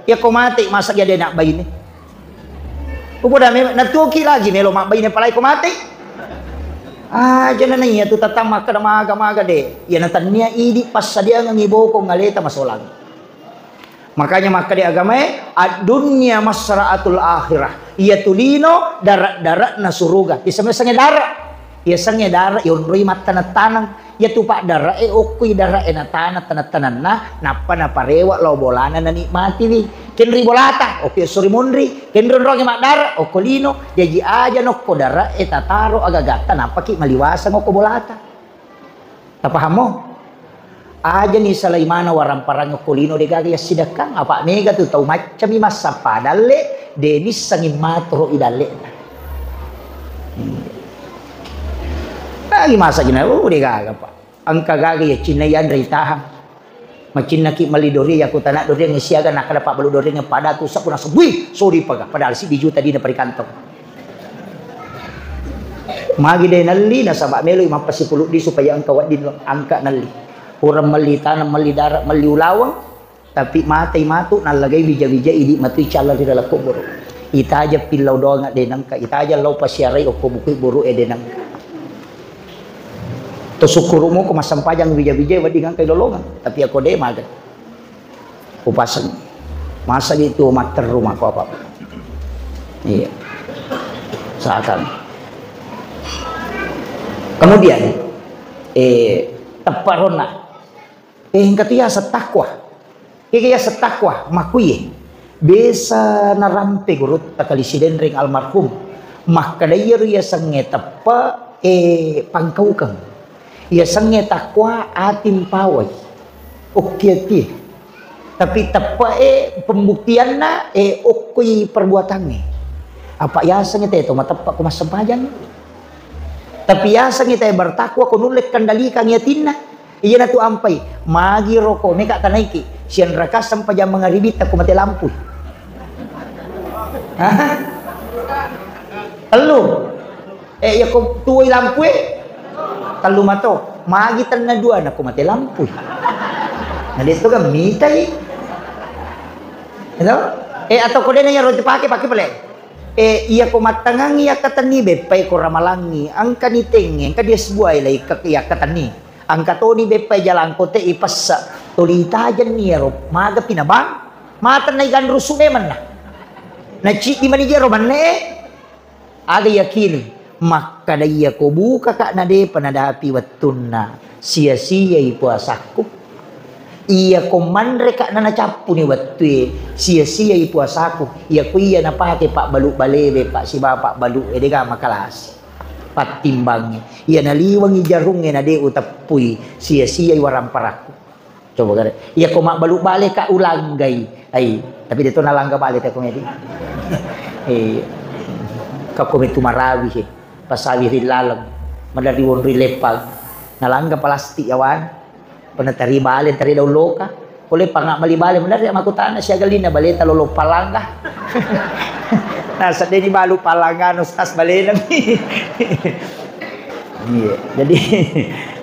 Iya ko mate masa iya de' nak baine. Upoda memang natuoki lagi melo mabbaine palai ko mate. Aja na iya tu tatang makkeda maga-maga de'. Iya na tania idi passadiangengngi bokong aleta masolang. Makanya makkeda agamae, ad-dunya masra'atul akhirah. Iya tu lino dara'-dara'na suruga. Isengnge dara'. Iyasengnge dara' yonroi mattaneng-taneng. Iya tu paddara' e okkoi dara' e nataneng taneng-tanenna, nappa naparewa lao bolana nanikmatiwi. Kenri bolata, okko esso ri munri, kenri onrongnge maddara', okko lino, jaji aja nokko dara' e tataro agagatta, nappaki maliwaseng okko bolata. Tapahammo? Ajani salai mana waramparang okko lino de' gaga yassidekkang, apa' mega tu tau maccami massappa dalle', de' nissengngi matoro' i dalle'na. Iya. Lagi masa gina, oh, de' gaga, Pak. Engka gaga iya cinna yanre itahang. Macinnaki melli dori, yaku tana dori yang siaga, nakkeda pabbalu dori yang pada tu sapu naseng, wih, sodi paga, padahal siddi juta dina pada ri kantong. Magi de' nelli, nasaba' meloi mappasipuluddi supaya engka wedding angka nelli. Pura melli taneng, melli dara', melli ulaweng, tapi matai matu nallagai wija-wija idi matui calla ri dalam kubur. Itaja pillau doang de' nengka, itaja lao pasiarai okko bukui buru e de' nengka. To sukkuru'mu ko massempajang wija-wija wedding engka ilolongeng, tapi ako de' maga. Upaseng. Masa itu matteru mako apa? Iya. Seakan. Kemudian, eh, teppa ronna. Eh, engka tu yaseng takwa. Kega yaseng takwa, makkuye. Biasa narampe gurutta Kali Sidenreng almarhum. Makkeda iyaro yasengnge teppa, eh, pangkaukeng. Yasengnge takwa, ati mpawai. Okki ati. Tapi teppa, eh, pembuktianna, eh, okkoi perbuatangnge. Apa yasengnge teto mateppa ko massempajang. Tapi yasengnge te bertakwa ko nulle kendalikangngi atinna. Iyanatu ampai, magi roko, meka tanaiki, sianraka sempajang mangaribitta ko mate lampui. Hah? Tellu. Eh, iya ko tuoi lampue, tellu mato. Magi tenna dua, nako mate lampui. Nah, de' to kan mitai. Gitu? Eh, atau ko de' na iya roti pake, pake pale. Eh, iya ko mattangangi yakkatenni, beppai ko ramalangi, engka ni tenge, engka dia sebuah lai yakkatenni. Engka toni beppai jalangkote ipessa, toli tajenni iyaro, maga pi nabang, mateng naiganrusu memenna. Naciddi mani jero menne, aga yakini, makkada iya ko bukaka nadepa nadapi wettunna, sia-siai puasakku. Iya ko manre ka na nacappuni wettue, sia-siai puasaku. Iya ko iya napake pabbalu balewe, Pak, sibawa pabbalu e, dega makalasi. Pattimbangnge. Iya naliwengi jarungnge na de uteppui, sia-siai waramparakku. Coba gare. Iya ko mabbalu bale ka ulanggai. Ai, tapi de to nalangga bale te ko medi. Eh, ka ko metu marawi he. Pasawi ri laleng. Madari wonri leppang. Nalangga plastik yawan. Pernah tari bale, tari daun loka. Pole panga mali bale, bener ya, makutana siaga lina baleta lolo palangga. Nah, sedeni balu palangga, no stas balena. Iya, jadi,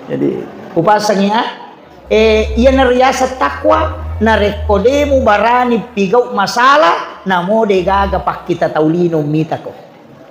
jadi upasangi, ah, eh, iya nariaseng takwa, narekko de mubarani pigau masalah, namo de gaga pakkita tau lino mitako.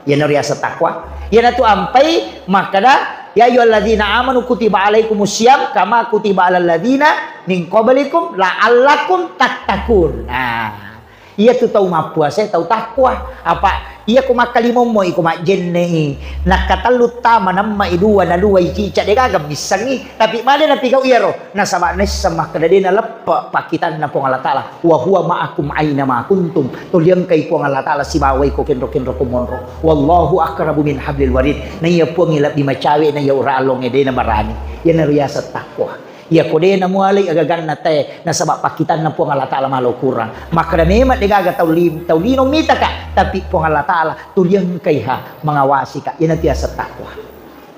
Iyanaro riaseng takwa. Iyanatu ampai makkeda, "Ya ayyuhalladzina amanu kutiba alaikumus siyam kama kutiba alal ladzina min qablikum la'allakum tattaqun." Nah, iyatu tau mappuasa, tau takwa. Apa iya ko makkalimommo iko majjenne i. Nakkatellu tama namma i dua na dua i cica de gaga missengi. Tapi made napigau iyaro. Nasaba naisseng makkeda de naleppe pakkitanna Puang Allah Taala. "Wa huwa ma'akum aina ma kuntum." Tuli engkai Puang Allah Taala sibawa iko kenro-kenro ko monro. "Wallahu aqrabu min hablil warid." Naiya Puang lebbi macawe naiya ura allonge de nabarani. Iyanaro riaseng takwa. Iya ko de namualai agaganna tae nasaba pakkitanna Puang Allah Taala malo kurang. Makkeda memang de gaga tau li-, tau lino mitaka, tapi Puang Allah Taala tuli engkai ha mangawasi ka. Iyanatu riaseng takwa.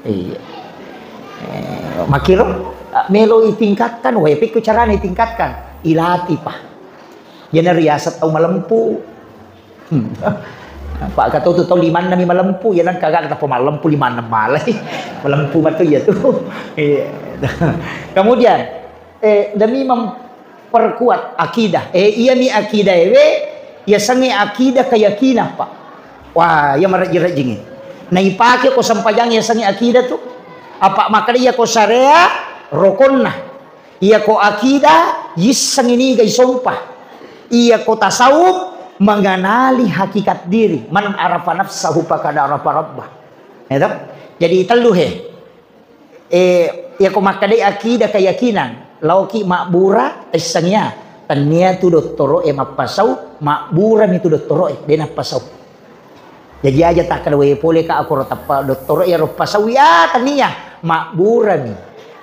Iya. Eh, makkiro, ah, melo itingkatkan, wae pekko carana itingkatkan. Ilati pa. Iyanaro riaseng tau malempu. Hmm. Pak Kato tu tau limanna mi malempu, ya nang kagak tappa malempu limanna malai. Malempu matu iya tu. Iya. Kemudian, eh, demi mem-, perkuat akidah. Eh, iya mi akidah ewe, ya sange akidah keyakinan, Pak. Wah, iya marejjing-rejjingi. Naipake ko sempajang ya sange akidah tu. Apa makkeda iya ko syariat rokonna. Iya ko akidah yisseng iniga isompa. Iya ko tasawuf mengenali hakikat diri. Man arafa nafsahu faqad arafa rabbah. Ya toh? Jadi tellu he. Eh, iya ko makkedai akidah keyakinan, laoki mabbura, taisseng iya. Tennia tu dottoro e mappasau, mabbura mi tu dottoro e, de nappasau. Jaji aja takkeda wae pole ka akoro tappa dottoro e ro pasaui, ah, tennia, mabbura mi.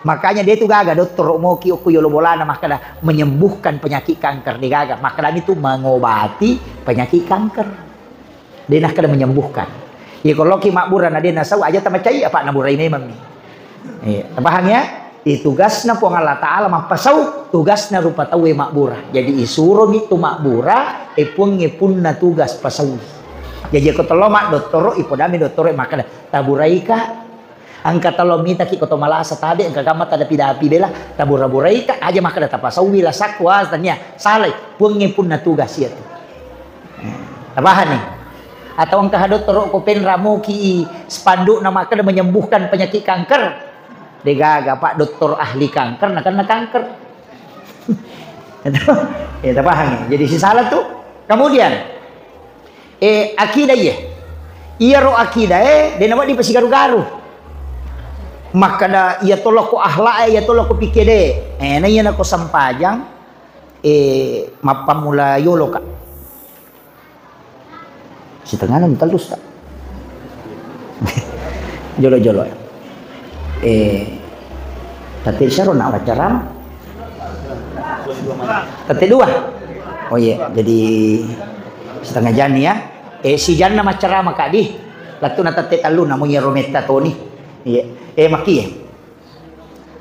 Makanya de tu gaga dottoro moki okko yolo bolana makkeda menyembuhkan penyakit kanker, de gaga. Makkeda mi tu mengobati penyakit kanker. De nakkeda menyembuhkan. Iya, ko loki mabbura na de nasau aja tamacai apa naburai memang mi. Iya, paham ya? Itu tugasna Puang Allah Ta'ala mappasau, tugasna rupa tauwe mabbura. Jadi isuro mi tu mabbura, e puangnge punna tugas pasau. Jadi ko tello mak dottoro, ipodami dottoro makkeda, taburaika. Engka talo mitaki ko to malasa tabe, engka gamma tadapi-dapi bela, tabura-buraika aja makkeda tapasauwi lasakku, ah, tania. Salai, puangnge punna tugas iya tu. Eh, tapahani? Atau engka ha dottoro ko penramoki spandukna makkeda menyembuhkan penyakit kanker. Degaga, Pak, dokter ahli kanker, nakenna kanker. Ya, tapahani? Jadi sisala tu. Kemudian, Eh, akidah iya. Iyaro akidah e, de nawedding pasigaru-garu. Makkeda iya toloko akhlak e, iya toloko pikkede. Eh, na iya nako sempajang, eh, mappammula yolo ka. Setengah enam telus tak? Jolo-jolo. Eh, tette saro nak wacara. Tette dua. Oh iya, jadi setengah jam ya. Eh, sijanna maccarama kadi. Lattuna tette tellu, namu iyaro metta toni. Iya. Eh, makki ya.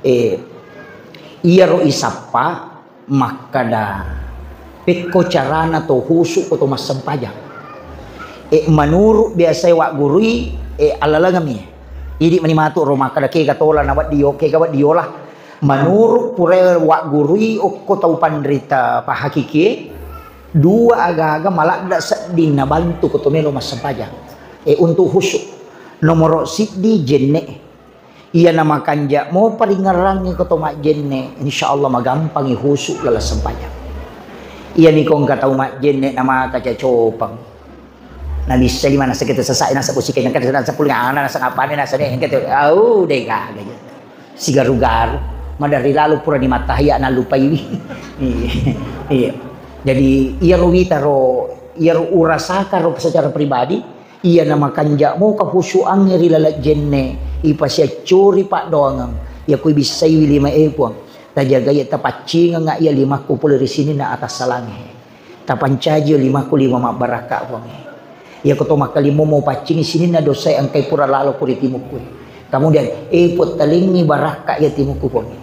Eh, iyaro isappa makkada, pekko carana to husu ko to massempajang. Eh, menurut biasa waggurui, eh, alalengami. Idi mani matu ro makkada kega tola na weddi yo, kega weddi yola. Menurut pura waggurui okko tau panrita pahakikie, dua aga-aga maladda sedding nabantu ko to melo massempajang. Eh, untuk husu. Nomoro siddi jenne. Iyana makanja mopa ringngerangngi ko to majjenne, insya Allah magampangi husu laleng sempajang. Iyami ko engka tau majjenne namaka cacopang. Nabissai manassa kita sesai nasa pusika nasa nasa puling ana nasa ngapane nasa ne engka tu. Au, de gaga. Sigaru-garu. Maderri lalo purani mattahiyya nallupaiwi. Iya. Iya. Jadi iyaro witaro, iyaro urasakaro secara pribadi, iyana makanja' moka khusyu'angnge ri laleng jenne', ipasiaccori paddoangeng, iyako ibissaiwi lima e Puang. Tajagai tapaccingeng iya limakku pole ri sininna atassalangnge. Tapancaji limakku lima mabbarakka Puangnge. Iyako to makkalimmo mupaccingi sininna dosae engkai pura lalo ku ri timukku. Kemudian, eh, puttalingi barakka iya timukku Puangnge.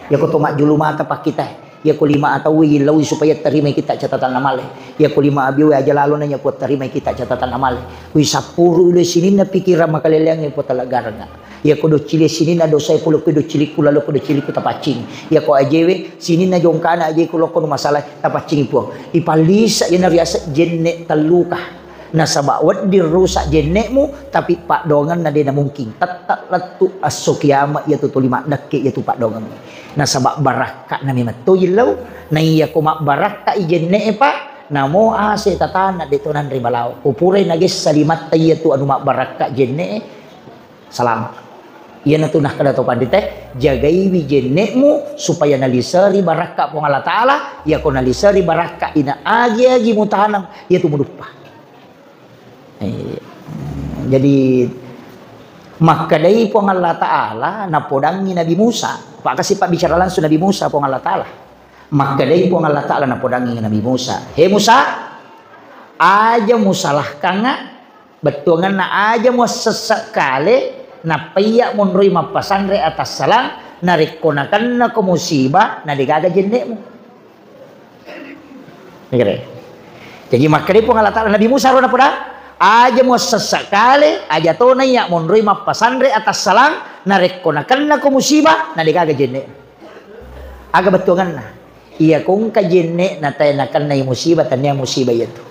Iyako to majjulu mata pakkita, iyako lima ataue yillauwi supaya tarimai kita catatan amale. Iyako lima abioe aja lalona iya puttarimai kita catatan amale. Kui sappuru ilo sininna pikiran makaleleangnge putalaggarengnga. Iyako doccili sininna dosae pole ku doccilikku lalo ku doccilikku tapaccing. Iyako ajewe sininna jongkana ajeku lokko nu masalae tapaccingi Puang. Ipallisa iyana riaseng jenne' talluka. Nasaba wedding rusak jenne'mu, tapi paddoangenna de' namungking. Tette' lettu esso kiamat iyatu tuli maddekke iyatu paddoangengnge. Nasaba barakka'na memang to yillau. Naiyako mabbarakka'i jenne'e, Pak, namo ase tatana de' to nanre balawo. Ko purai nagessa limatta iyatu anu mabbarakka' jenne'e, salama'. Iyanatu nakkeda to panrita, jagaiwi jenne'mu supaya naliseri barakka' Puang Allah Ta'ala, iyako naliseri barakka' ina agi-agi mutaneng, iyatu muduppa. Eh, jadi makkedai Puang Allah Ta'ala napodangngi Nabi Musa. Pak, kasi pabbicara langsung Nabi Musa Puang Allah Ta'ala. Makkedai Puang Allah Ta'ala napodangngi Nabi Musa, "He Musa, aja musalahkangnga, bettuangenna aja muassesse kale, nappa iyya monroi mappasanre atassalang, narekko nakennako musibah, na degaga jenne'mu." Jadi makkedai Puang Allah Ta'ala Nabi Musa ro napoda, "Aja muassesse kale, aja tona iyya monroi mappasanre atassalang, narekko nakennako musibah, na degaga jenne'mu." Aga bettuangenna? Iyako engka jenne'na tae nakennai musibah, tania musibah iyatu.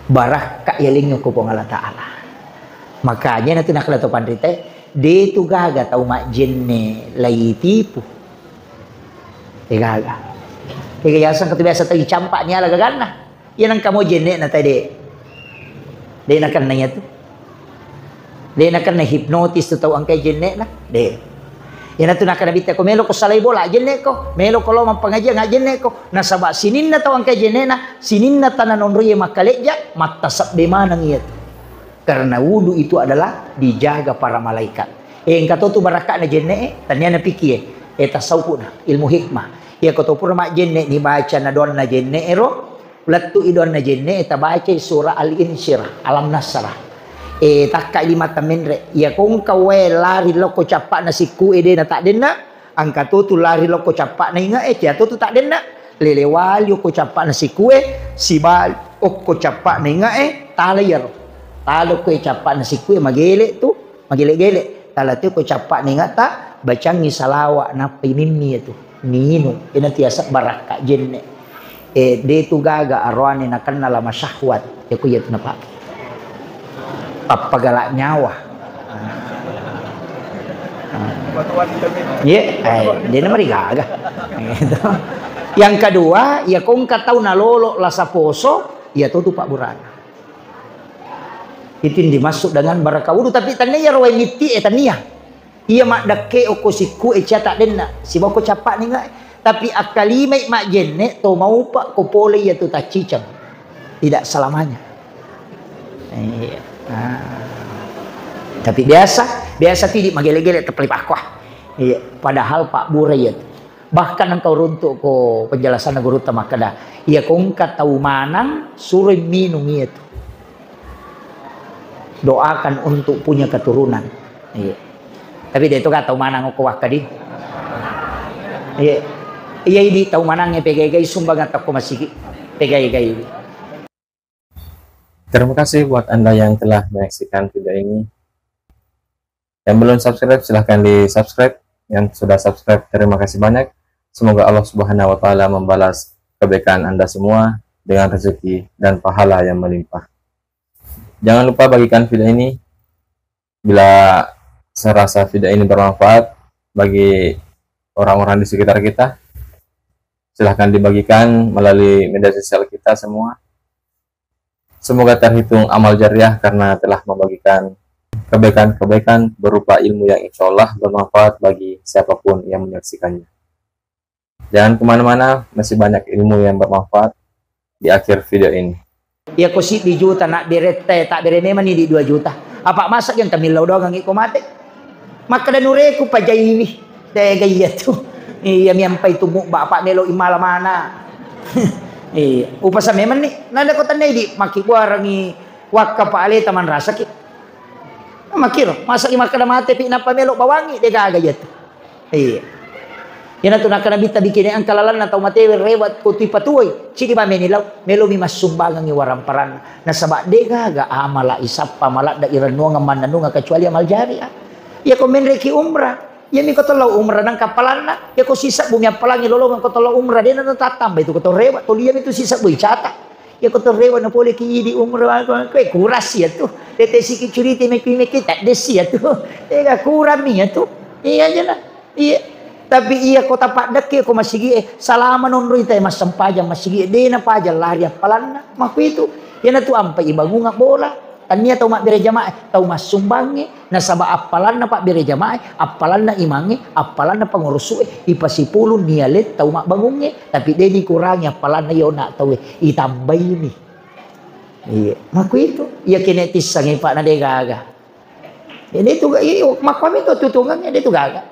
Barakka' yalengnge ko Puang Allah Ta'ala. Makanya natu nakkeda to panrita, de' tu gaga tau majjenne' laitipu. De' gaga. Ega yaseng katu biasa tau icampa' niala gaganna. Iya nengka mo jenne'na tae de'. De' nakenna iyatu. De' nakenna hipnotis tu tau engkai jenne'na. De'. Iyanatu nakkeda Nabitta, ko meloko salai bola jenne'ko, meloko lao mappangajiang jenne'ko. Nasaba sininna tau engkai jenne'na, sininna tana nonroie makkalejja, mattasebbe maneng iyatu. Karena wudu itu adalah dijaga para malaikat. Eh, engka to tu barakka'na jenne'e, tania napikie, eh, tasawufna, ilmu hikmah. Iyako to pura majjenne' ni baca na doanna jenne'e ro, lettu i doanna jenne'e tabacai surah Al-Insyirah, Alam Nasrah. Eh, takka lima tamenre, iyako engka wae lari lokko cappa'na sikku e de' na taddenna, engka to tu lari lokko cappa'na inge'e, cia to tu taddenna. Lelewali okko cappa'na sikue, sibali okko cappa'na inge'e, tala iyaro. Tala okko cappa'na sikue, magele' tu, magele'-gele'. Tala tu okko cappa'na inge'ta, bacangngi salawa' nappa imimmi iyatu. Minung, iyana tiasa barakka' jenne'. Eh, de' tu gaga aroane nakenna lama syahwat. Iyako iyatu napake. Pappagala' nyawa. Iya, eh, de' namarigaga. Gitu. Yang kedua, iyako engka tau nalolo lasa poso, iyatu tu pabburana. Itu yang dimaksud dengan barakka' wudu, tapi tania iyaro wae mitti e, tania. Iya maddekke okko sikku e cia taddenna, sibawa okko cappa'na inge'e. Tapi akkalimai majjenne' to maupa' ko pole iyatu tacciceng. Tidak selamanya. Iya. Nah. Tapi biasa, biasa tu idi' magele'-gele' teppali pakkoa. Iya, padahal pabbura iyatu. Bahkan engka uruntu' ko penjelasanna gurutta makkeda, iyako engka tau manang suroi minung iyatu. Doakan untuk punya keturunan. Iya. Tapi de' to ga tau manang okko wakkadi. Iya. Iya idi' tau manangnge pegai-gai sumbangan tokko masigi. Pegai-gai. Terima kasih buat Anda yang telah menyaksikan video ini. Yang belum subscribe, silahkan di-subscribe. Yang sudah subscribe, terima kasih banyak. Semoga Allah Subhanahu wa Ta'ala membalas kebaikan Anda semua dengan rezeki dan pahala yang melimpah. Jangan lupa bagikan video ini. Bila serasa video ini bermanfaat bagi orang-orang di sekitar kita, silahkan dibagikan melalui media sosial kita semua. Semoga terhitung amal jariah karena telah membagikan Kebaikan-kebaikan berupa ilmu yang insya Allah bermanfaat bagi siapapun yang menyaksikannya. Jangan kemana-mana, masih banyak ilmu yang bermanfaat di akhir video ini. Iya ko siddi juta nak beretta, tak bere memang ni di dua juta. Apa masa yang kami lau doang iko mate? Makkeda nureku pajaiwi. Tega iya tu. Iya miampai tu mubba apa melo imala mana. Iya, upasa memang ni. Nada kota nedi maki buarangi wakka pa aleta manrasaki. Makiro, masa i makkeda mate pi nappa melo bawangi, de gaga iya tu. Iya. Iyana tu nakkeda Nabitta bikini engka lalanna tau matewe rewa ko tui patuoi, cidi ba meni lau, melo mi massumbangengi waramparanna. Nasaba de gaga amala isappa maladda irennuang mannanunga kecuali amal jariah. Iya ko menreki umrah, iya mi ko tellau umrah nang kappalanna, iya ko sisebbu mi appalangi lolongeng ko tellau umrah, de na tattamba itu ko tau rewa, toli iya mi tu sisebbu icata. Iya ko torrewa na pole ki idi umrah, koe kurasi ya tu. Tete siki curiti meki meki tak desi ya tu. Ega kurami ya tu. Iya aja lah. Iya. Tapi iya ko tapaddekke ko masigi e salama nonroi te massempajang masigi e dena pajang lari appalanna. Maku itu. Iyana tu ampa ibangunga bola. Tania tau mabbere jamaah, tau massumbangnge. Nasaba appalanna pabbere jamaah, appalanna imangnge, appalanna pangurusu'e, ipasipulung niale tau mabbangungnge, tapi de dikurangi appalanna yona tauwe, itambaini. Iya, maku itu. Iya kene tissangi Pak na de gaga. Ini tu iya, makuami tu tutungannya de tu gaga.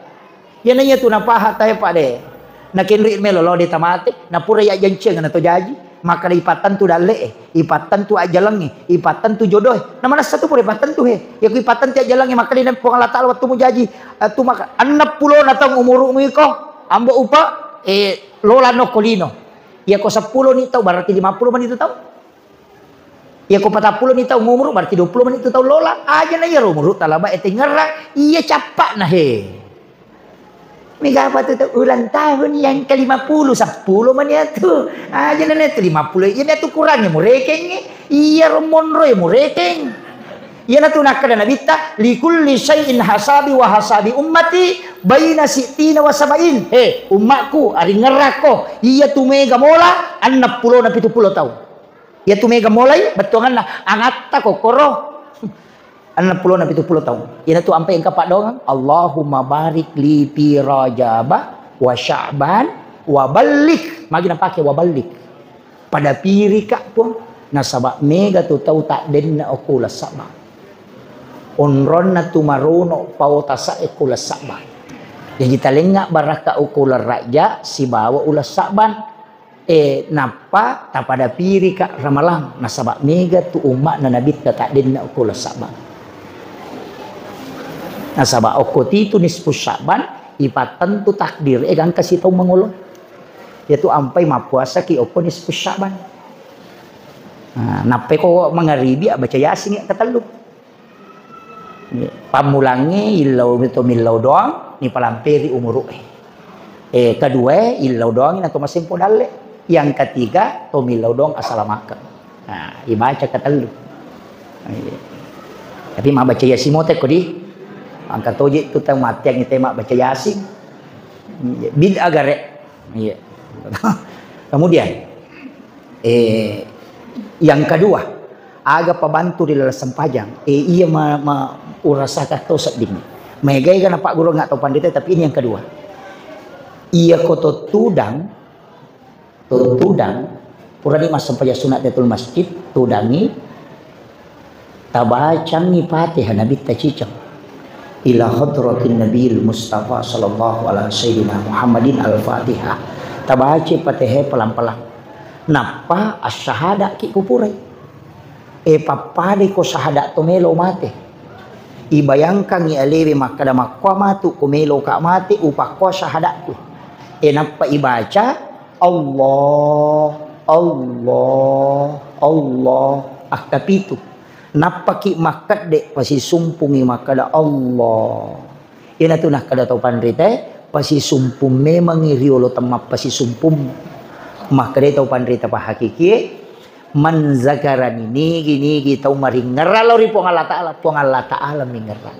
Iyana iya tu napaha tae Pak de. Nakenri melo lo de tamate, napura ya janciang na to jaji, maka ipattentu dalle'e, ipattentu ajjalengnge, ipattentu jodoe. Na manessa tu pura ipattentu he. Ya ku ipattentu ajjalengnge, maka di Puang Allah Taala wettu mujaji, eh, tu maka enneng pulo na taung umuru'mu iko, ambo upa, eh, lola no kolino. Ya ko seppulo ni tau berarti lima puluh mani tu tau. Iya ko patappulo ni taung umuru, berarti dua puluh mani tu taung lola. Aja na iya umuru talaba e tengngerang, iya cappa na he. Mega apa tu tau ulang tahun yang ke lima puluh, seppulo mani atu. Aja na tu lima puluh, iya na tu kurang ya murekeng. Iya romonro ya murekeng. Iya na tu nakkeda Nabitta, likulli syai'in hasabi wa hasabi ummati baina si'tina wa saba'in. He, ummakku, aringerrakko. Iya tu mega mola, enneng pulo na pitu pulo taung. Iyatu mega molai bettuanganna, angatta kokkoro. Enneng pulo na pitu pulo taung. Iyatu ampai engka paddoangeng, Allahumma barik li fi Rajaba wa Sya'ban wa ballik. Magi napake wa ballik. Pada pirika, Puang, nasaba mega tu tau taddenna okko uleng Sa'ban. Onronna tu marono pao tasae okko uleng Sa'ban. Jaji talengnga barakka okko uleng Rajja sibawa uleng Sa'ban. Eh, nappa tapada pirika Ramalang, nasaba mega tu umma'na Nabitta taddenna okko uleng Sa'ban. Nasaba okko titu nisfu Sya'ban, ipattentu takdir, eh, gangka sitaung mangolo. Iyatu ampai mappuasaki okko nisfu Sya'ban. Nah, nappai ko mangaribi, abbaca Yasin ya ketellu. Pammulangnge illau to millau doang, nipalamperi umuru'e. Eh, kedua, illau doang na to masempo dalle. Yang ketiga, to millau doang asalamakeng. Nah, ibaca ketellu. Iya. Tapi mabbaca Yasin mote ko di. Angka toje tu tau matiang ite mabbaca Yasin. Iya, bid'ah gare. Iya. Kemudian, eh, yang kedua, aga pabantu ri laleng sempajang. Eh, iya ma, ma, urasakan to sedding. Mega-ega napagguru nga to pandita, tapi ini yang kedua. Iya ko to tudang, to tudang, purani massempajang sunat tahiyatul masjid, tudangi, tabacangi Fatihah Nabitta ciceng. Ila hadratin Nabil Mustafa sallallahu ala sayyidina Muhammadin al-Fatihah. Tabaca Fatihah pelang-pelang. Nappa asyhadaki kupurai. E pappadai ko sahada to melo mate. Ibayangkangngi alewe makkeda makkoa matu ko melo ka mate upakkoa sahadaku. E nappa ibaca Allah, Allah, Allah, akkapitu. Nappaki makkedde, pasisumpungngi makkeda, Allah. Iyanatu nakkeda tau panritae, pasisumpung memangngi riolo temmappasisumpummu. Makkedai tau panrita pahakikie, man zakarani, nigi-nigi tau maringngerang lao ri Puang Allah Ta'ala, Puang Allah Ta'ala mingngerang.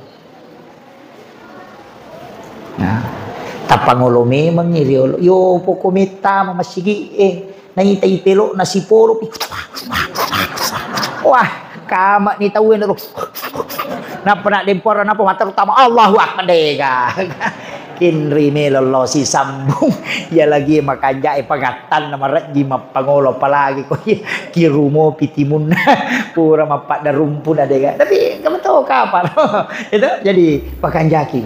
Nah, tappangolo memangngi riolo. Yo, poko mettama masigi e. Naitai pelo'na sipolo pi. Wah, kama ni tau enaro. Nappa na dempora nappa matteru tama Allahu Akbar dega. Kinri melo lo sisambung. Iya lagi makanja'e pangattanna marejji mappangolo apalagi ko kirumo pitimunna pura mappadda rumpuna dega. Tapi kamu tahu kapan? Itu jadi pakanjaki.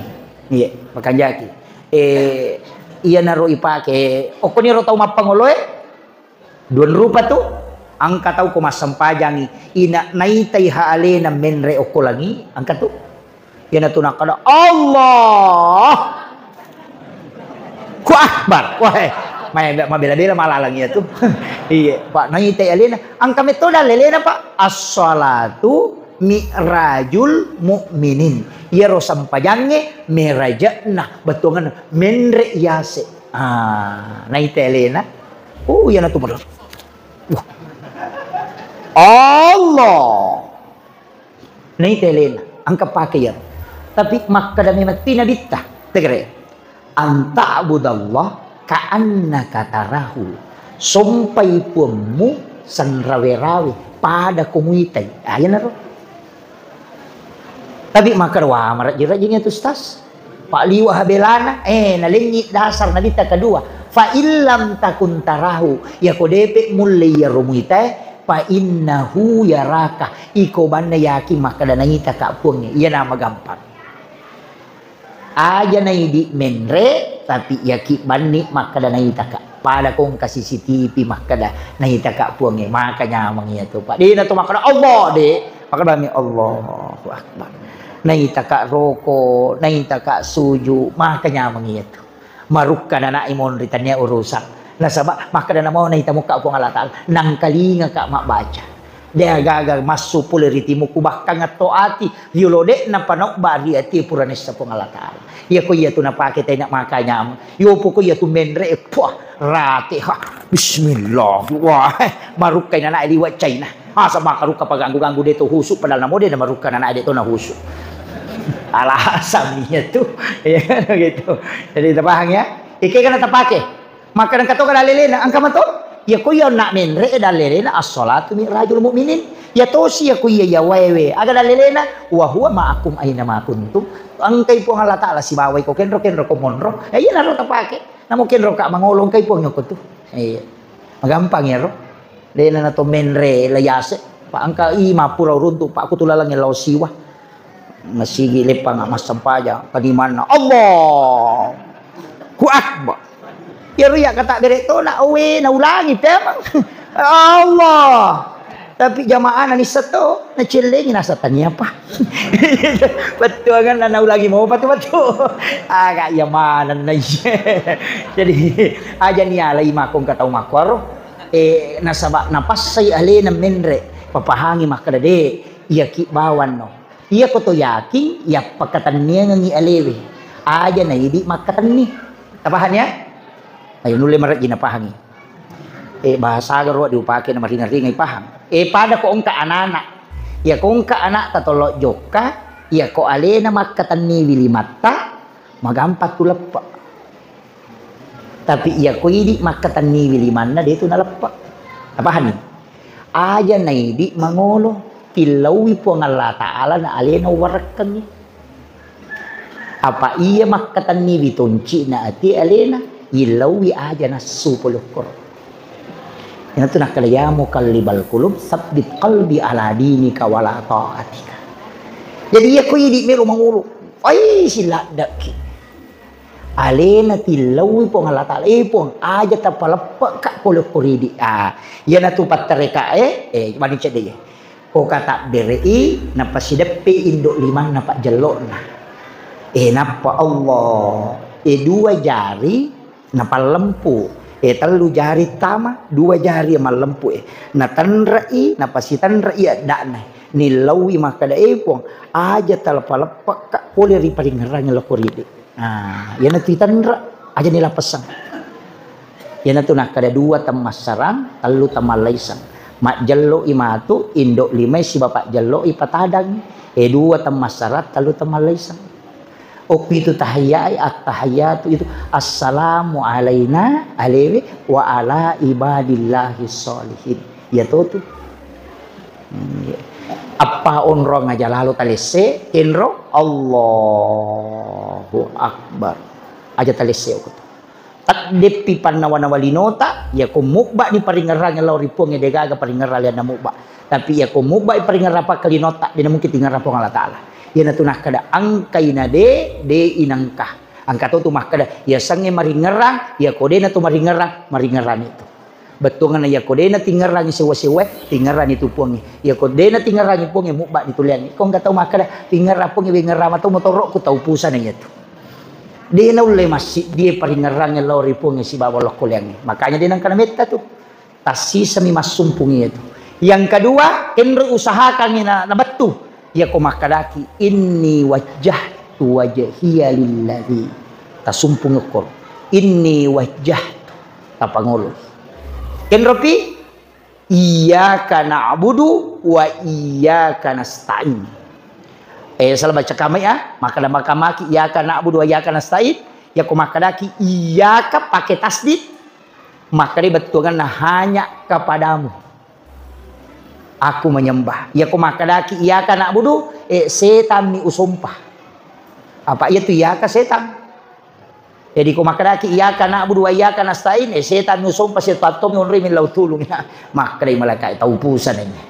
Iya, pakanjaki. Eh, iyanaro ipake okkoniro tau mappangoloe. Duan rupa tu, engka tau ko massempajangi, ina naitai ha alena menre okko langi, engka tu. Iyanatu nakkada, "Allah! Ku Akbar!" Wah, eh, main mabela-bela malalang iya tu. Iya, Pak, naitai alena, engka metto dallelena, Pak. As-salatu mi'rajul mu'minin. Iyaro sempajangnge meraja'na, bettuangenna menre yase. Ah, naitai alena. Oh, iyanatu model. Wah. Allah. Naitai alena, engka pake iya. Tapi makkeda memang ti nabitta, tegere. Anta'budallah ka'annaka tarahu. Sompai puammu sanrawe-rawe, pada ko muitai. Ah, iyanaro. Tapi makkeda, "Wah, marejji-rejjini tu, Ustaz." Pak liwa habelana, eh, nalengngi dasar nabitta kedua. "Fa illam takun tarahu," iyako depe mulle iyaro muitae, "fa innahu yaraka." Iko banna yakin makkeda naitaka puangnge. Iyana magampang. Aja naidi menre, tapi yaki banni makkeda naitaka. Pada kongka C C T V makkeda naitaka puangnge, maka nyameng iya tu, Pak. Dena tu makkeda Allah, de. Makkedami Allahu Akbar. Naitaka roko, naitaka suju, maka nyameng iya tu. Marukka nanai monri tania urusan. Nasaba makkeda namo naita mukka Puang Allah Taala, nangkalingaka mabbaca. De gaga massu pole ri timukku, bahkan ngetto ati, riolo de napa naobba ri ati pura nessa Puang Allah Taala. Iya ko iya tu napake taina maka nyameng. Yopo ko iya tu menre, puah, rate, ha, bismillah. Wah, eh, marukkai nanae liwa caina. Masa makarukka paganggu-ganggu de to husu, padahal namo de namarukka nanae de to nahusu. Alasan iya tu. Iya, gitu. Jadi tapahang ya? Ike kana tapake. Makkeda engka to ga dallelena, engka mato? Iya ko iya onna menre e dallelena as-salatu mi'rajul mu'minin. Iya tosi iya ko iya iya waewe. Aga dallelena? Wa huwa ma'akum aina ma kuntum. Engkai Puang Allah Taala sibawai ko kenro-kenro ko monro. Eh, iya naro tapake. Namo kenro ka mangolo engkai Puang yoko tu. Iya. Magampang iyaro. Dena na to menre la yase. Pak engka i mapura uruntu Pak kutu lalang lao siwa. Masigi leppang massempajang, tanimanna, Allahu Akbar. Iyaro iya kata bere tona, owe, naulangi pemang. Allah. Tapi jamaah na nissa to, nacellengi nasa tania apa. Bettuangan na naulangi mau patu-patu. Aga iya maneng na iya. Jadi, aja ni alai makong katau makuaro. Eh, nasaba napassai alena menre, papahangi makkeda de, iya ki bawang no. Iyako to yakin, yappakatenniangengngi alewe. Aja naidi makkatenni. Tapahang ya? Ayo nulle marejji napahangi. Eh, bahasa garo diupake na maringa-ringa ipahang. Eh, pada ko engka anak-anak. Iya ko engka anak tatollo jokka, iya ko alena makkatenniwi limatta, magampang tu leppe. Tapi iya ko idi makkatenniwi limanna, de tu naleppe. Tapahani? Aja naidi mangolo, tillaui Puang Allah Taala na alena uwarekkengngi. Apa iya makkatenniwi toncina ati alena, illaui aja nassu pole okkoro. Inatu nakkeda, "Ya muqallibal qulub, tsabbit qalbi ala dinika wala ta'atika." Jadi iya ko idi melo mangolo, ai siladdaki. Alena tillaui Puang Allah Taala, "Eh, Puang, aja tapaleppekka pole ko ridi." Ah, iyanatu pattareka, eh, eh, mani cedde, eh. Ko katabbere'i, napasideppe indo limanna pajjello'na. Eh, nappa Allah, eh, dua jari napallempu, eh, tellu jari tama, dua jari mallempu, eh. Natenre'i, napasitanre'i adda'na. Nillaui makkeda, "Eh, Puang, aja talapaleppekka pole ri paringngerang loko ridi." Nah, iyanatu itanre, aja nilapessang. Iyanatu nakkeda dua temmassarang, tellu temmallaisang. Majjello'i matu, indo limai sibawa pajjello'i patadang. Eh, dua temmassarang, tellu temmallaisang. Okko itu tahiyai, attahiyatu itu, "Assalamu alaina," alewe, "wa ala ibadillahi sholihin." Iya to tu. Appa onrong aja lalo talesse, kenro, Allahu Akbar. Aja talesse okko tu. Teddeppi pannawa-nawa linota, yako mubba ni paringerrang lao ri Puang, de gaga paringerrang lianna mubba. Tapi yako mubba paringerrang pakkalinota, de na mungkin tingerrang Puang Allah Taala. Iyanatu nakkeda angkai na de, de inangka. Angka to tu makkeda, yasengnge maringerrang, yako de na tu maringerrang, maringerrang itu. Bettuanna yako de na tingerrangi sewa-sewa, tingerrani tu Puangnge. Yako de na tingerrangi Puangnge, mubba ni tu liangnge. Ko engka tau makkeda, tingerrang Puangnge, wengerrang matu motoro'ku, tau pusana iyatu. De na ulle massiddi paringerrangi lao ri Puangnge sibawa lokko liangnge. Makanya de nengka na metta tu. Tassisami massumpung iyatu. Yang kedua, kenro usahakangi na, na bettu. Yako makkedaki, "Inni wajjahtu wajhiya lilladzi." Tasumpung okko. "Inni wajjahtu." Tapangolo. Kenropi, "Iyyaka na'budu wa iyyaka nasta'in." Eh, salah baca kamai ya. Makkeda makamaki, "Iyyaka na'budu wa iyyaka nasta'in." Yako makkedaki, "Iyyaka" pakai tasdid. Makkeda bettuanna hanya kepadamu aku menyembah. Yako makkedaki, "Iyyaka na'budu," eh, setammi usompa. Apa iyatu iyyaka setang? Jadi ko makkedaki, "Iyyaka na'budu wa iyyaka nasta'in," eh, setammi usompa, setattomi onroi millau tulung. Makkedai malaika, tau pusana ini.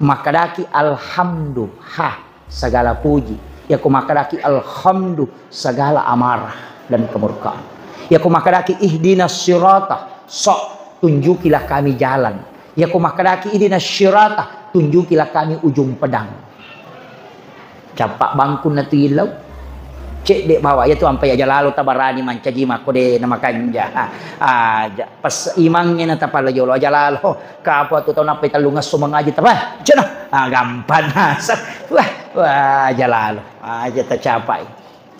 Makkedaki, "Alhamdu, ha." Segala puji. Yako makkedaki alhamdu, segala amarah dan kemurkaan. Yako makkedaki ihdinas sirata, sok tunjukilah kami jalan. Yako makkedaki ihdinas sirata, tunjukilah kami ujung pedang. Cappa bangkung na tu illau. Cedde bawa, iyatu ampai aja lalo tabarani mancaji makko de na makanja. Aja. Pas imangnge na tapalla jolo aja lalo. Kapo tu tau nappai tellungesso mangaji tapa. Cena. Ah, gampang. Wah, wah, aja lalo. Aja tacapai.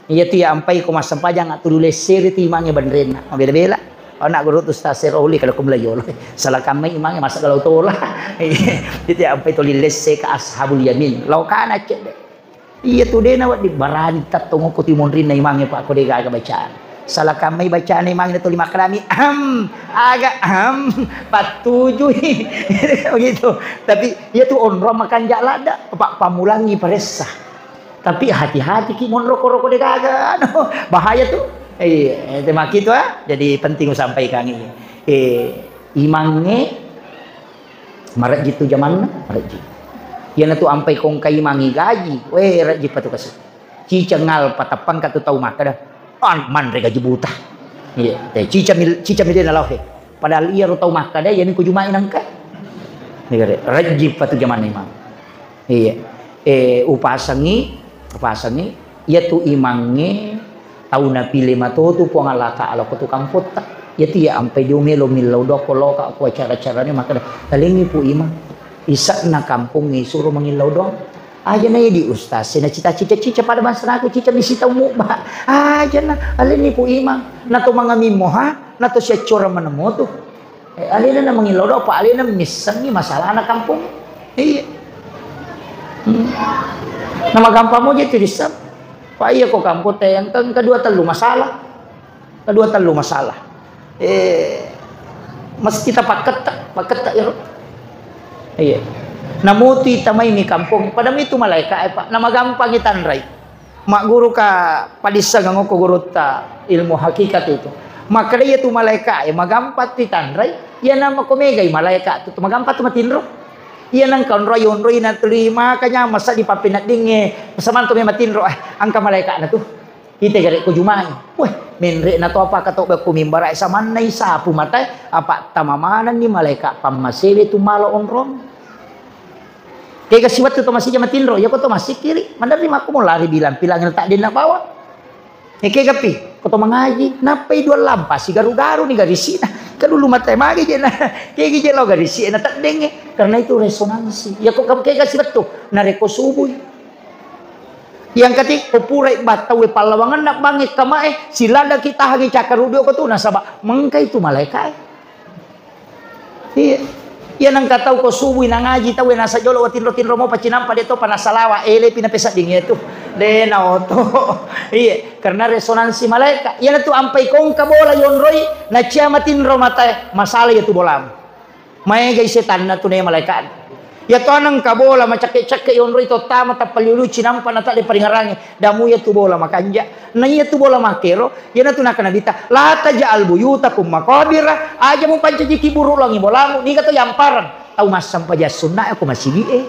Iyatu ya ampai ko massempajang tulu lesseri tu imangnge benrenna. Mabela-bela. Ana guru tu Ustaz Sero Uli kada ko mula jolo. Salah kamai imangnge masa kalau tola. Itu ya ampai tuli lesse ke ashabul yamin. Lau kana cedde. Iyatu de na wedding barani tattongokko timonrinna imangnge, Pak, ko de gaga bacana. Salah kammai bacana imangnge tuli makkedami, "Ahem, aga ahem, pattujui." Begitu. Tapi iyatu onrong makanja ladda, Pak, pammulangi paressa. Tapi hati-hati ki monro koro ko de gaga, anu, bahaya tu. Iya, itu makitu, ah. Jadi penting usampaikan ini. Eh, imangnge Marejji tu jamanna, marejji. Iyanatu ampai kongkai mangi gaji, weh, rejji patu kasi. Ciceng alpa tappangka tu tau makkada, "Ah, manre gaji buta." Iya, eh, cica mil-, cica mil-, lao he. Padahal iyaro tau makkada, iyami ko jumai nangka. Iya, re-, rejji patu jamanna imang. Iya. Eh, upasangi, upasangi, iyatu imangnge tau napile matotu Puang Allah Ta'ala ko tu kampotta. Iyatu iya ampai dio melo millau doang ko loka ko acara-acarane makkada, "Talengngi Pu Imang, ise'na kampongnge isuro mangillau doang." Aja na idi ustaz, sena cita-cita cica pada bangsanaku cica bisi tau mubba. Aja na, "Alenni Pu Imang, nato mangamimmo ha, nato siaccora manemo tu." Eh, alena na mangillau doang, apa alena missengngi masalahna kampong. Iya. Hmm. Nama gampang mo je tu disseng. Pak, iya ko kampong te engka, engka dua tellu masalah. Engka dua tellu masalah. Eh, mesti kita pakketta, pakketta iro. Iya. Namutui tamai mi kampong, pada mitu malaika, eh, Pak. Nama gampang tanrai. Magguru ka padissengeng okko gurutta ilmu hakikat itu. Makkeda iya tu malaika e magampang tu itanrai, iya na mako megai malaika tu, tu magampang tu matinro. Iya nang kaonroi onroi na tuli makanya masa di pappeneddingnge, samanto me matinro, eh, angka malaika na tu. Ite gare ko jumai. Weh, menre na to apa kato be ko mimbara e samanna isapu mata e, apa tamamanenni malaika pammasewe tu malo onrong. Kega siwettu to masija matinro, iya ko to massikkiri, maderri makkumo lari bilang-pilang taddenna bawang. E, kega pi, ko to mangaji, nappai dua lampa, sigaru-garu ni garisi'na. Ka dulu mate magi je na, kegi je lao garisi'na taddengnge. Karena itu resonansi. Iya ko kam-, kega siwettu, narekko subui. Yang kati, ko purai battau e pallawangenna bangnge kamae, siladaki tahangi cakkaruddu ko tu, nasaba mengka itu malaikae. Iya. Iya nengka tau ko subui nangaji tau e nasa jolo watinro-tinro mo pacinampa de to panasalawa, ele pi napesedding iya tu. De na oto. Iya, karena resonansi malaika. Iya na tu ampai kongka bola yonroi, nacia matinro matae, masalah iya tu bolamu. Maegai setanna tu ne malaika. Iya to nengka bola macakke-cakke yonroi tottama tappa liuluci nampa nata de paringarangi. Damu iya tu bola makanja. Na iya tu bola makero, iyana tu naka Nabitta, "La taj'al buyutakum maqabira," aja mupancaji kiburu langi bolamu, niga to yamparang. Tau massempajang sunna ko masigi e.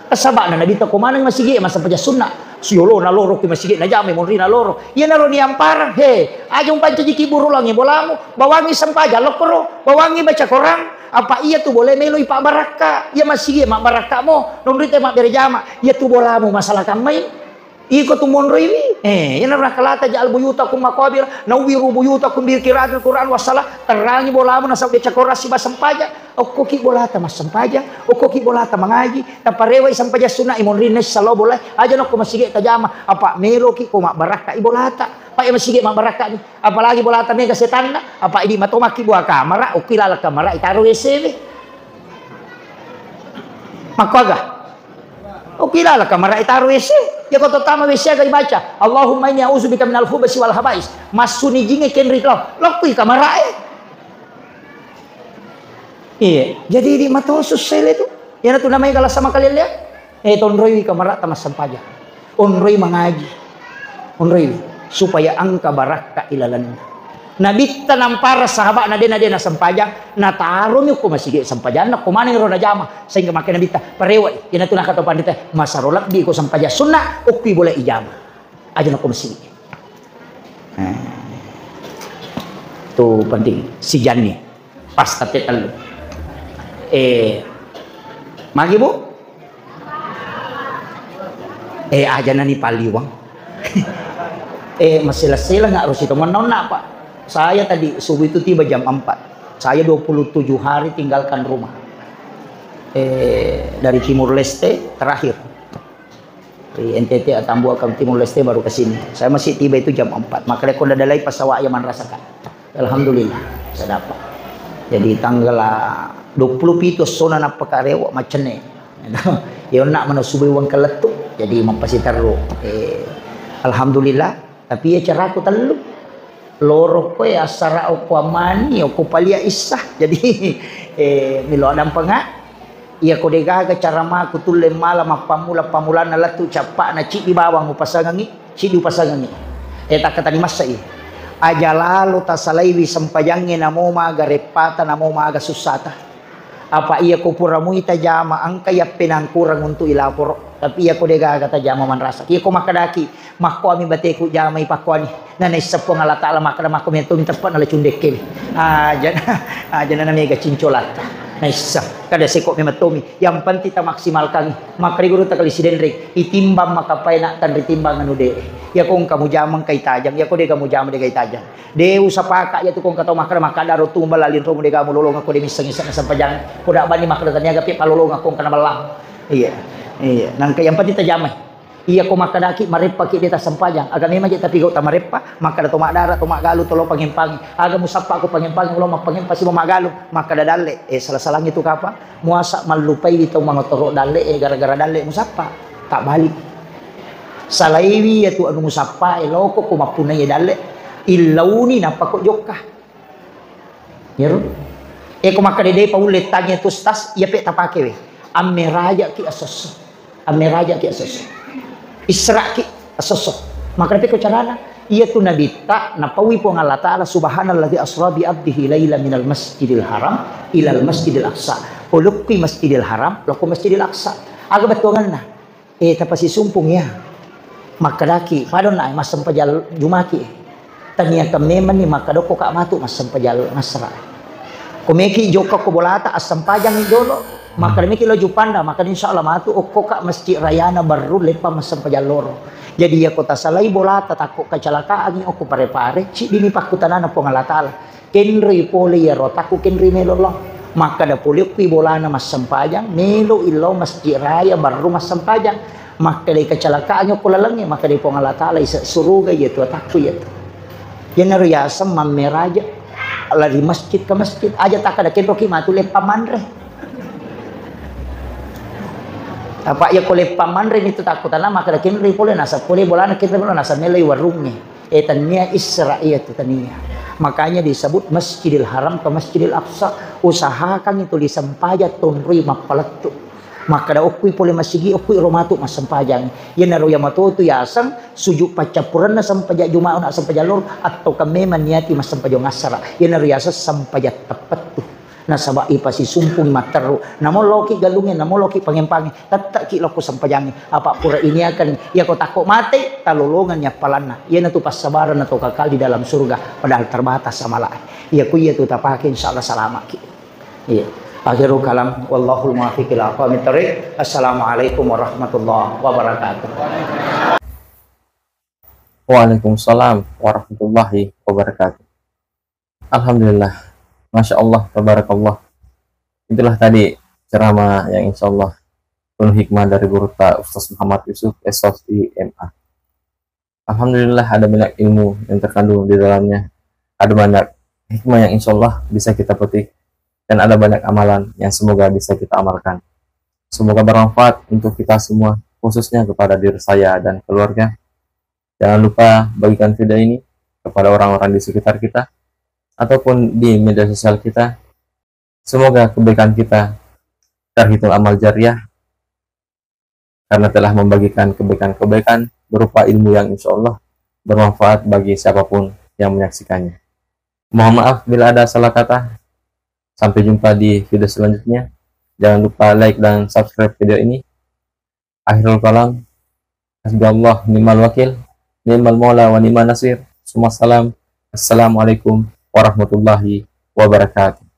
Saba'na Nabitta ko maneng masigi e massempajang sunna. Siolo naloro ki masigi najamai monri naloro. Iyanaro niyamparang. He, aja mupancaji kiburu langi bolamu, bawangi sempajang lokkoro, bawangi baca Quran. Apa iya tu boleh meloi pabbarakka. Iya masigi e mabbarakka mo, nonrite mabbere jama. Iya tu bolamu masalah kammai. Iko tu monroiwi. Eh, iyana nakka la taj'al buyutakum maqabir, nawwiru buyutakum bi qiraatil Qur'an wassalah. Terrangi bolamu nasaba baca Quran siba sempajang. Okkoki bolata massempajang, okkoki bolata mangaji, taparewai sempajang sunna i monrinna issa lao bola, aja nokko masigi tajama, apa meloki ko mabbarakka i bolata. Pa iya masigi mabbarakka ni, apalagi bolata mega setanna, apa idi matomakki bua kamara, okki laleng kamara itaro W C we. Makkuaga? Okki laleng kamara itaro W C. Ya ko tottama W C aga ibaca, "Allahumma inni a'udzubika minal khubasi wal khabais." Massuni jinge kenri lao. Lokkui kamara e. Iya, jadi di matosu sele tu. Yana tu namanya gala sama kalian lihat. Eh, tonroi kamara ta massempajang. Onroi mangaji. Onroi supaya engka barakka ilalenna. Nabitta nampara sahabatna dena dena sempajang, nataromi ko masigi sempajanna, ko maneng ro najama, sehingga makkeda Nabitta, "Parewai, iyana tu nakato pandita, masaro lebbi ko sempajang sunna, okki boleh ijama. Aja nako masigi." Eh. Tu penting, sijanni. Pas tapi tellu. Eh, magi, Bu? Eh, aja nani paliwang. Eh, masela-sela nggak harus itu menona, Pak. Saya tadi subuh itu tiba jam empat. Saya dua puluh tujuh hari tinggalkan rumah. Eh, dari Timur Leste terakhir. Ri N T T Atambua ke Timor Leste baru ke sini. Saya masih tiba itu jam empat. Maka dia kau dadalai pesawat yang manrasaka. Alhamdulillah, saya dapat. Jadi tanggal dua puluh pitu sona nappa karewa macenne. Ya nak mana subuh uang kelettu. Jadi mapasiterru. Eh, alhamdulillah. Tapi ya caraku tellu. Loro koe assara okko amani, okko palia issa. Jadi, eh, milo adampenga. Iya ko degaga cara maku tulle mala mappammula-pammulanna lettu cappa'na ciddi bawang upasangengi, ciddi upasangengi. Eh, takkatani massai. Aja lalo tasalaiwi sempajangnge namo maga reppata, namo maga sussata. Apa iya ko pura mui tajama, engka yappenangkurang untuk ilaporo. Tapi iya ko degaga tajama manrasa. Iya ko makkedaki, makkuami bateku jamai pakkuani. Na naissa Puang Allah Ta'ala makkeda, makko mettomi teppa nala cundekke. Aja, aja na mega cincolatta. Naissa, kada seko memettomi. Yang penting ta maksimalkan. Makkeda guru takali sidenreng. Itimbang makapai nak tan ritimbang anu de. Ya ko engka mujama engka itajang. Ya ko de ka mujama de ka itajang. De usapaka ya tu ko engka tau makkeda makkada ro tu balalin ro de ka mulolong ko de misseng-isseng sempajang. Ko da bani makkeda tania gapi palolong ko engka na bellang. Iya. Iya. Nangka yang penting tajamai. Iya ko makkedaki mareppaki de tassempajang. Aga memang je tapi gau tamareppa, makkeda to maddara, to maggalung, to lo pangempangi. Aga musappa ko pangempangi, lo mappangempa siba maggalung, makkeda dalle. Eh, salah-salangi tu kapa? Muasa mallupaiwi tau mangotoro dalle, eh, gara-gara dalle musappa. Tak balik. Salaiwi ya tu anu musappa, eh, loko ko mappunai dalle. Illauni nappa ko jokka. Iyaro. Eh, ko makkeda de paulle tanya tu stas, iya pe tapake we. Amme raja ki asosso. Amme raja ki asosso. Isra ki asosso. Makkeda pe ko carana, iya tu nabitta napaui Puang Allah Ta'ala, "Subhanalladzi asra bi abdihi laila minal masjidil haram ilal masjidil aqsa." Olokki masjidil haram, loko masjidil aqsa. Aga bettuanganna? Eh, tapasisumpung ya. Makkedaki, padonna massempajang jumaki. Tania kemmemenni makkeda okko ka matu massempajang ngasra. Ko meki jokka ko bolata assempajangi jolo. Makkeda meki lo Jupanda, makkeda insya Allah matu okko ka masjid rayana Barru leppa massempajang loro. Jadi ya ko tasalai bolata takko kecelakaan okko pare-pare, ciddini pakkutanana Puang Allah Ta'ala. Kenroi pole iyaro takku kenroi melo lao. Makkeda pole okki bolana massempajang, melo illau masjid raya Barru massempajang. Makkeda kecelakaan okko lalengnge, makkeda Puang Allah Ta'ala ise suruga iya tu atakku iya tu. Iyanaro yaseng mammeraja lari masjid ke masjid. Aja takkeda kenroki matu leppa manre. Apa iya ko leppa manre mitu takku tanah makkeda kenroi pole nasa pole bolana kenroi nasa meloi warungnge. Eh, tania Isra iya tu tania. Makanya disebut Masjidil Haram ke Masjidil Aqsa. Usahakan itu disempajang tonroi mappalettu. Makkeda, okkui pole masigi, okkui ro matu massempajang. Iyanaro iya matotu yaseng sujud paccappurenna sempajang Juma na sempajang loro, atau kan memang niati massempajang assara. Iyanaro yaseng sempajang teppettu. Nasaba ipasisumpung matteru. Namo loki galungnge, namo loki pangeng-pangeng, tette'ki lokko sempajangnge. Apa pura iniakan, iyako takko mate, talolongan appalanna. Iyanatu passabaran atau kakal di dalam surga, padahal terbatas amala. Iyako iyatu tapake, insya Allah salamaki. Iya. Akhirul kalam, wallahul muwaffiq ila aqwamit thariq. Assalamualaikum warahmatullahi wabarakatuh. Waalaikumsalam warahmatullahi wabarakatuh. Alhamdulillah. Masya Allah, tabarakallah. Itulah tadi ceramah yang insya Allah penuh hikmah dari guru ta Ustaz Muhammad Yusuf, S O S I M A. Alhamdulillah, ada banyak ilmu yang terkandung di dalamnya. Ada banyak hikmah yang insya Allah bisa kita petik. Dan ada banyak amalan yang semoga bisa kita amalkan. Semoga bermanfaat untuk kita semua, khususnya kepada diri saya dan keluarga. Jangan lupa bagikan video ini kepada orang-orang di sekitar kita ataupun di media sosial kita. Semoga kebaikan kita terhitung amal jariah karena telah membagikan kebaikan-kebaikan berupa ilmu yang insya Allah bermanfaat bagi siapapun yang menyaksikannya. Mohon maaf bila ada salah kata. Sampai jumpa di video selanjutnya. Jangan lupa like dan subscribe video ini. Akhirul kalam. Hasbunallah ni'mal wakil, ni'mal maula wa ni'man nasir. Summa salam. Assalamualaikum warahmatullahi wabarakatuh.